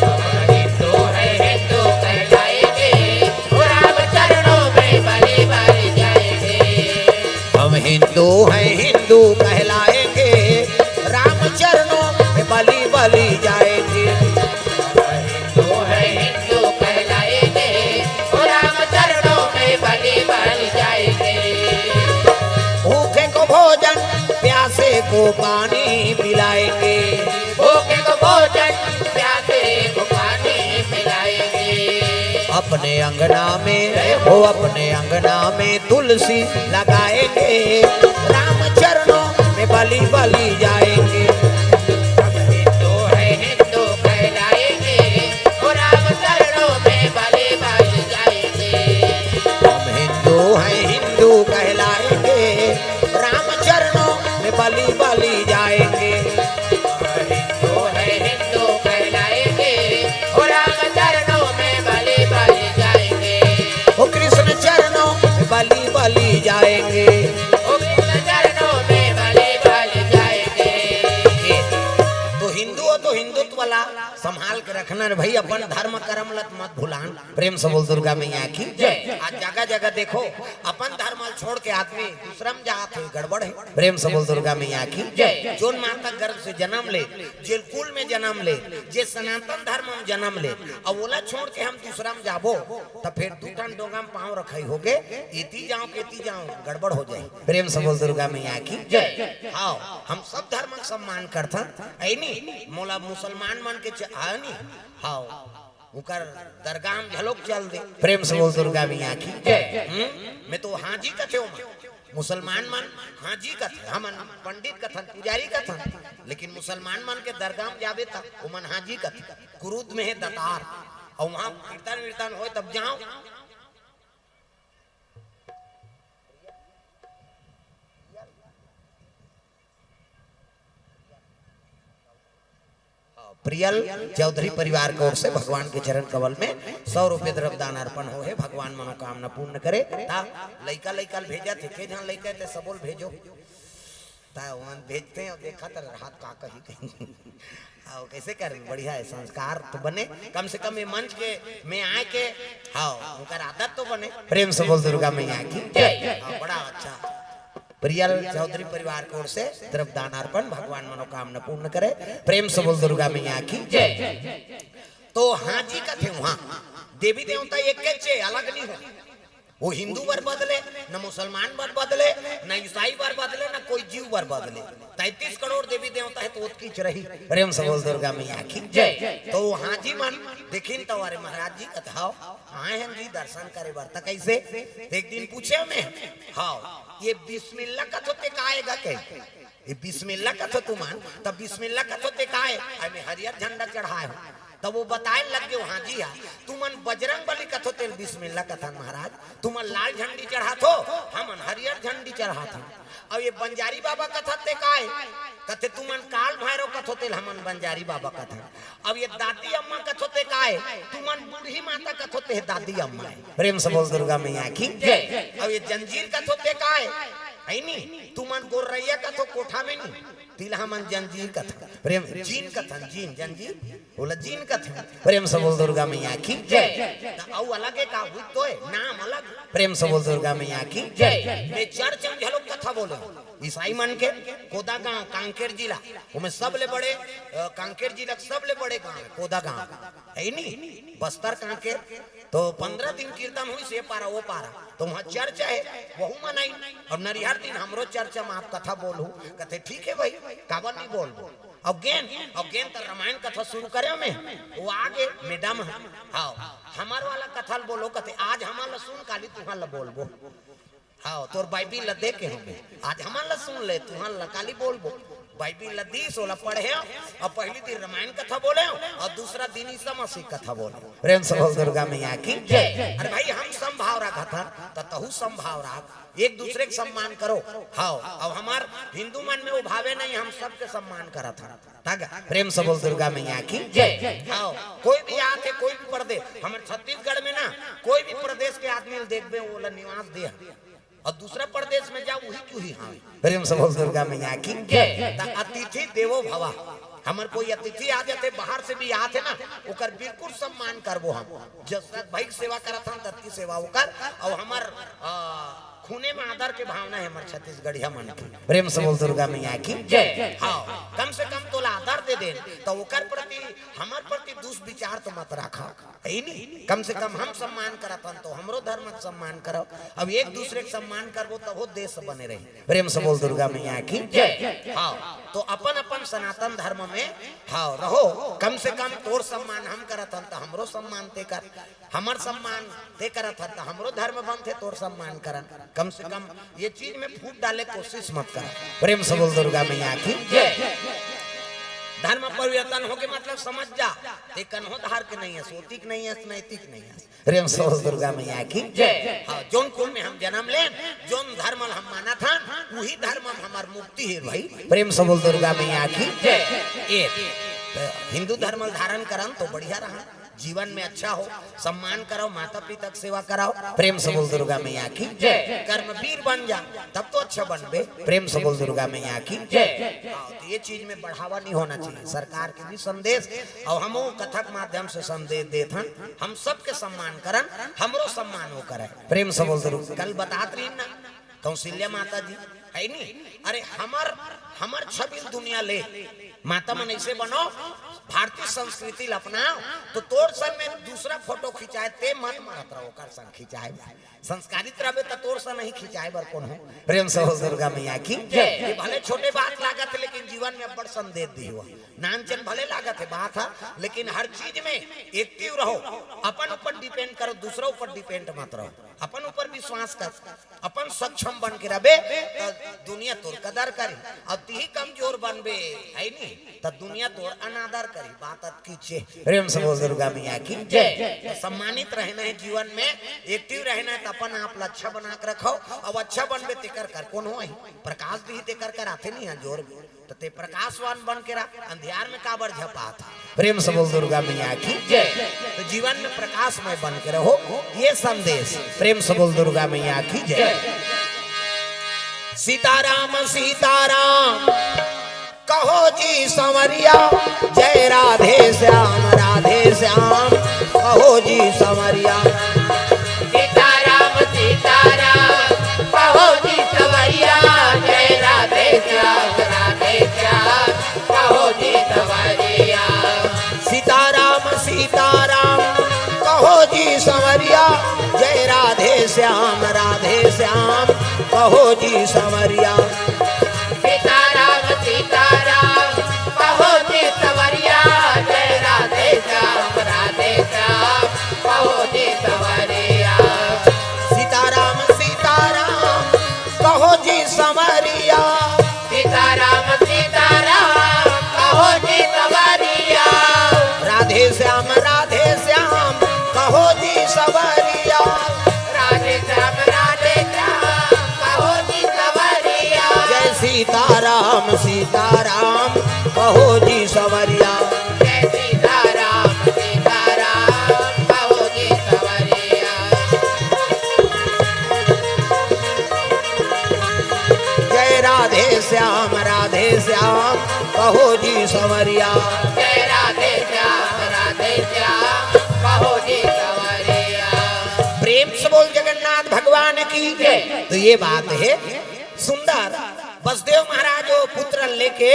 हम हिंदू है, हिंदू कहलाएंगे, राम चरणों में बलि बलि जाएंगे। हम हिंदू हैं, हिंदू कहलाएंगे, राम चरणों में बलि बलि जाएंगे। हिंदू है, हिंदू कहलाएंगे, वो राम चरणों में बलि बलि जाएंगे। भूखे को भोजन, प्यासे को पानी पिलाएंगे। भूखे को भोजन, प्यासे को पानी पिलाएंगे। अपने अंगना में, हो अपने अंगना में तुलसी लगाएंगे, राम चरणों में बलि बलि जाएंगे। हम हिंदू है, हिंदू कहलाएंगे, वो राम चरणों में बलि बलि जाएंगे। हम हिंदू हैं, हिंदू कहलाएंगे, राम चरणों में बलि बलि जाएंगे। हम हिंदू हैं, हिंदू कहलाएंगे, वो राम चरणों में बलि बलि जाएंगे। वो कृष्ण चरणों में बलि बलि जाएंगे। वो कृष्ण चरणों में बलि बलि जाएंगे। तो हिंदू हो तो हिंदुत्व वाला संभाल के रखना रे भाई, अपन धर्म करम ल त मत भुलान। प्रेम से बोल दुर्गा मैया की जय। आज जगह जगह देखो, अपन धर्म ल छोड़ के आदमी दूसरा में जात हे, गड़बड़ हे। प्रेम से बोल दुर्गा मैया की जय। जोन माता गर्भ से जन्म ले, जे कुल में जन्म ले, जे सनातन धर्म में जन्म ले, अब ओला छोड़ के हम दूसरा में जाबो, त फिर दू ठन डोंगा में पाँव रखाई होगे, एती जाओ के एती जाओ, गड़बड़ हो जाए। प्रेम से बोल दुर्गा मैया की जय। हाँ, हम सब धर्म के सम्मान करथन, ऐ नी? मोला मुसलमान मन के च-, हाँ नी? हाँ, उकर दरगाह में घलोक चल दे। प्रेम से बोल दुर्गा मैया की जय। हम्म? मैं तो हाजी कथे ओमन। मुसलमान मन हाजी कथे, हमन पंडित कथन, पुजारी कथन, लेकिन मुसलमान मन के दरगाह में जाबे त ओमन हाजी कथे। कुरुद में हे दतार, अउ वहाँ कीर्तन वीर्तन होय तब जाओ। प्रियल चौधरी परिवार की ओर से भगवान के चरण कमल में सौ रुपये द्रव्य दान अर्पण हो हे। भगवान मनोकामना पूर्ण करे। ता लइका लइका ल भेजत हे, के झन लइका हे ते सबो ल भेजो। ता ओमन भेजथे अउ देखत रहा का कही कही। हाँ, कइसे कर, बढ़िया हे, संस्कार तो बने, कम से कम ये मंच के में आए के, हाँ, उनकर आदत तो बने। प्रेम से बोल दुर्गा मैया की जय। हाँ, बड़ा अच्छा। प्रियल चौधरी परिवार की ओर से द्रव्य दान अर्पण, भगवान मनोकामना पूर्ण करे। प्रेम से बोल दुर्गा मैया की जय। तो हाजी कथे उहाँ देवी देवता एकेच हे, अलग नहीं हो। वो हिंदू बर बदले, न मुसलमान बर बदले, न ईसाई बर बदले, न कोई जीव बर बदले। तैंतीस करोड़ देवी देवता हे त ओतकीच रही। प्रेम से बोल दुर्गा मैया की जय। तो वो हाजी मन देखिन त, "अरे महाराज जी," कथे, "हव, आए हन जी दर्शन करे बर।" त कइसे? त एक दिन पूछे मैं, "हव, ये बिस्मिल्ला कथो ते काय गा?" कहे, "ये बिस्मिल्ला कथो तुमन, त बिस्मिल्ला कथो ते काय?" "अरे मैं हरियर झंडा चढ़ाए हँव।" तब वो बताए लग गे, हाँ जी हाँ, तुमन बजरंग बली कथो तेल बिस्मिल्ला कथन महाराज, तुमन लाल झंडी चढ़ाथो, हमन हरियर झंडी चढ़ाथन। अब ये बंजारी बाबा कथन ते काय? कथे तुमन काल भैरव कथो तेल हमन बंजारी बाबा कथन। अब ये दादी अम्मा कथो ते काय? तुमन बूढ़ी माता कथो ते दादी अम्मा है। प्रेम से बोल दुर्गा मैया की जय। अब ये जंजीर कथो ते काय? है नी, तुमन गोर्रैया कथो कोठा में नी, तिला हमन जंजीर कथन। प्रेम जीन कथन, जीन जंजीर ओला जीन कथन। प्रेम से बोल दुर्गा मैया की जय। त अउ अलग एक का हुई तो है, नाम अलग। प्रेम से बोल दुर्गा मैया की जय। मैं चर्च में घलो कथा बोले हूँ। ईसाई मन के कोदा गांव, कांकेर जिला, ओमे सबले बड़े, अ, कांकेर जिला के सबले बड़े गांव है कोदा गांव, है नी? बस्तर कांकेर। तो पंद्रह दिन कीर्तन हुई से पारा वो पारा, तो वहाँ चर्च है, वहू मनाई। और नरिहर दिन हमरो चर्च में आप कथा बोलहू, कथे ठीक है भाई, काबर नहीं बोलबो। अउ गेन, अउ गेन त रामायण कथा शुरू करे में, वो आगे मैडम है, हाँ, हमार वाला कथा ल बोलो, कथे आज हमार ला सुन, काली तुहार ला बोलबो। हाँ, तोर बाइबिल ला दे के हमें, आज हमार ला सुन ले, तुहार ला काली बोलबो। बाइबिल ला दीस, ओला पढ़े, अउ पहली दिन रामायण कथा बोले, अउ दूसरा दिन ईसा मसीह कथा बोले। प्रेम से बोल दुर्गा मैया की जय। अरे भाई, हम समभाव राखत हन, त तहू समभाव राख, एक दूसरे के सम्मान करो। हाँ, अब हमार हिंदू मन में वो भावे नहीं, हम सबके सम्मान करत हन। तग प्रेम से बोल दुर्गा मैया की जय। हाँ, कोई भी आत है, कोई भी प्रदेश, हमारे छत्तीसगढ़ में ना, कोई भी प्रदेश के आदमी ल देखबे, वो ला निवास दे, और दूसरा प्रदेश में जाओ, वही चूही हाँ। प्रेम से बोल दुर्गा मैया की जय। त अतिथि देवो भवा। हमर कोई अतिथि आ जाते, बाहर से भी आते ना, ओकर बिल्कुल सम्मान करबो हम। जस भाई के सेवा करत हन, ततकी सेवा ओकर, और हमर, अ, खूने में आदर के भावना है हमर छत्तीसगढ़िया मन के। प्रेम से बोल दुर्गा मैया की जय। हाँ, कम से कम तोला आदर दे देन, त ओकर प्रति, हमर प्रति दुष्विचार तो मत राखा, है नी? कम से कम हम सम्मान करत हन, तो हमरो धर्म के सम्मान करो। अब एक दूसरे के सम्मान करबो, तब वो देश बने रही। प्रेम से बोल दुर्गा मैया की जय। हाँ, तो अपन अपन सनातन धर्म में, हाँ, रहो। कम से कम तोर सम्मान हम करत हन, त हमरो सम्मान ते कर, हमर सम्मान ते करत हन, त हमरो धर्म बनथे, तोर सम्मान करन। कम से कम ये चीज में फूट डाले कोशिश मत कर। प्रेम से बोल दुर्गा मैया की जय। धर्म परिवर्तन होके मतलब समझ जा, ते कन्हो धार के नहीं है, सोतिक नहीं है, नैतिक नहीं है। प्रेम से बोल दुर्गा मैया की जय। हाँ, जोन कुल में हम जन्म लेन, जोन धर्म हम मानत हन, वही धर्म में हमार मुक्ति है भाई। प्रेम से बोल दुर्गा मैया की जय। ए, त हिंदू धर्म धारण करन तो बढ़िया रहा, जीवन में अच्छा हो, सम्मान करो, माता पिता के सेवा कराओ। प्रेम से बोल दुर्गा मैया की जय। कर्मवीर बन जा, तब तो अच्छा बनबे। प्रेम से बोल दुर्गा मैया की जय। हाँ, तो ये चीज में बढ़ावा नहीं होना चाहिए। सरकार के भी संदेश, और हमो कथक माध्यम से संदेश देत हन, हम सबके सम्मान करन, हमरो सम्मान वो करे। प्रेम से बोल दुर्गा। कल बतात रही ना कौशल्या माता जी, है नी? अरे हमर, हमर छबिल दुनिया ले, माता मन ऐसे बनो, भारतीय संस्कृति ल अपनाओ, तो तोर संग में दूसरा फोटो खिंचाए, ते मत मारत रहो, ओकर संग खिंचाए। संस्कारित रहबे त तोर से नहीं खिंचाए बर कोनो। प्रेम से बोल दुर्गा मैया की जय। ये भले छोटे बात लागत है, लेकिन जीवन में बड़ संदेश दी हुआ। नानचन भले लागत है बात है, लेकिन हर चीज में एक्टिव रहो, अपन ऊपर डिपेंड करो, दूसरा ऊपर डिपेंड मत रहो, अपन ऊपर विश्वास कर, अपन सक्षम बन के रहबे त दुनिया तोर कदर करी, अब तिही कमजोर बनबे, है नी, त दुनिया तोर अनादर करी। बात अतकी चे। प्रेम से बोल दुर्गा मैया की जय। तो सम्मानित रहना है जीवन में, एक्टिव रहना है, तो अपन आप ला अच्छा बना के रखो। अब अच्छा बनबे तेकर कर कौन हो? प्रकाश दी तेकर कर आथे नहीं है जोर में, तो ते प्रकाशवान बन के रह, अंधियार में काबर झपात है? प्रेम से बोल दुर्गा मैया की जय। तो जीवन में प्रकाशमय बन के रहो, ये संदेश। प्रेम से बोल दुर्गा मैया की जय। सीताराम सीताराम कहो जी संवरिया, जय राधे श्याम राधे श्याम कहो जी संवरिया। सीताराम सीताराम कहो जी संवरिया, जय राधे श्याम राधे श्याम कहो जी संवरिया। सीताराम सीताराम कहो जी संवरिया, जय राधे श्याम राधे श्याम कहो जी संवरिया। सीताराम सीताराम कहो जी संवरिया, जय राधे श्याम राधे श्याम कहो जी संवरिया। सीताराम सीताराम कहो जी संवरिया। सीताराम सीताराम कहो जी संवरिया। राधे श्याम कहो जी संवरिया। जय सीताराम, सीताराम, कहो जी संवरिया। जय राधे श्याम, राधे श्याम, कहो जी संवरिया। जय राधे श्याम, राधे श्याम, कहो जी संवरिया। प्रेम से बोल जगन्नाथ भगवान की जय। तो ये बात है सुंदर। बसदेव महाराज वो पुत्र लेके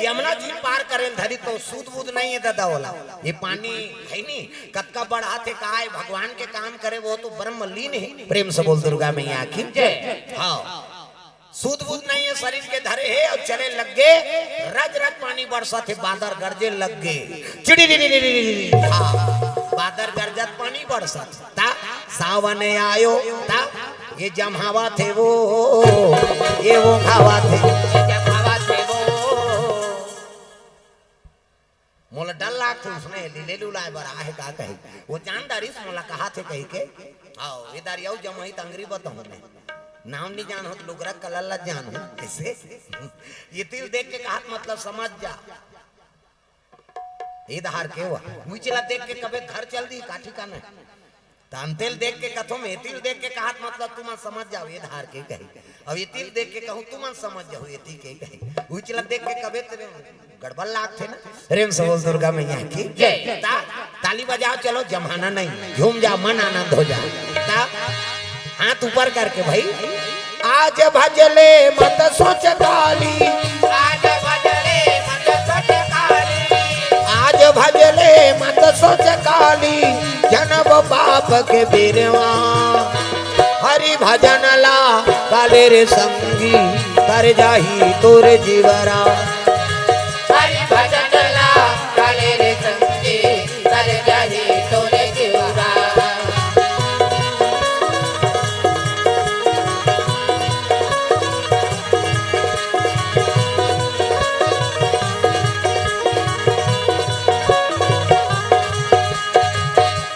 यमुना जी पार करे धरी तो सूद बूद नहीं है दादा ओला। ये पानी है नहीं, कतका बढ़ाथे काय, भगवान के काम करे, वो तो ब्रह्म लीन है। प्रेम से बोल दुर्गा मैया की जय। हाँ, सूद बूद नहीं है, शरीर के धरे है और चले लग गे। रज रज पानी बरसत है, बादर गरजे लग गे। चिड़ी री री री री री। हाँ, बादर गरजत पानी बरसत। ता सावन आयो, ता ये जम्हावत हे वो, ये ओंघावत हे। जम्हावत हे वो। मोला डर लागथे उसने लीले लुलाए बर आहे का कही। वो जान डारिस मोला कहाथे कही के। आओ, ये दारी अउ जमही त अंगरी बताहूँ मैं। नाम नहीं जानहूँ त लुगरा कलर ला जानहूँ। कैसे? ये तिल देख के कहात मतलब समझ जा। ए धार के हुआ। उइच ला देख के कबे घर चल दी, का ठिकाना है? तान तेल देख के कथो में, तिल देख के कहात मतलब तुमन समझ जाओ, ए धार के कही। अब ये तिल देख के कहूँ, तुमन समझ जाओ, ये ती के कही। उइच ला देख के कबे तेरे गड़बड़ लागथे ना। प्रेम से बोल दुर्गा मैया की जय। ता, ताली बजाओ, चलो जमाना नहीं, झूम जा, मन आनंद हो जा। ता, हाथ ऊपर करके भाई, आज भजले मत सोच काली। आज भजले मत सोच काली। आज भजले मत सोच काली, जनब पाप के बिरवा। हरि भजन ला काले रे संगी, तर जाही तोर जीवरा। हरि भजन ला काले रे संगी, तर जाही तोर जीवरा।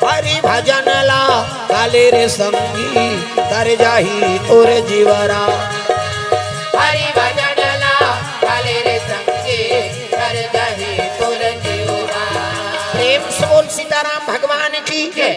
हरि भजन ला काले रे संगी, तर जाही तोर जीवरा। हरि भजन ला काले रे संगी, तर जाही तोर जीवरा। प्रेम से बोल सीताराम भगवान की जय।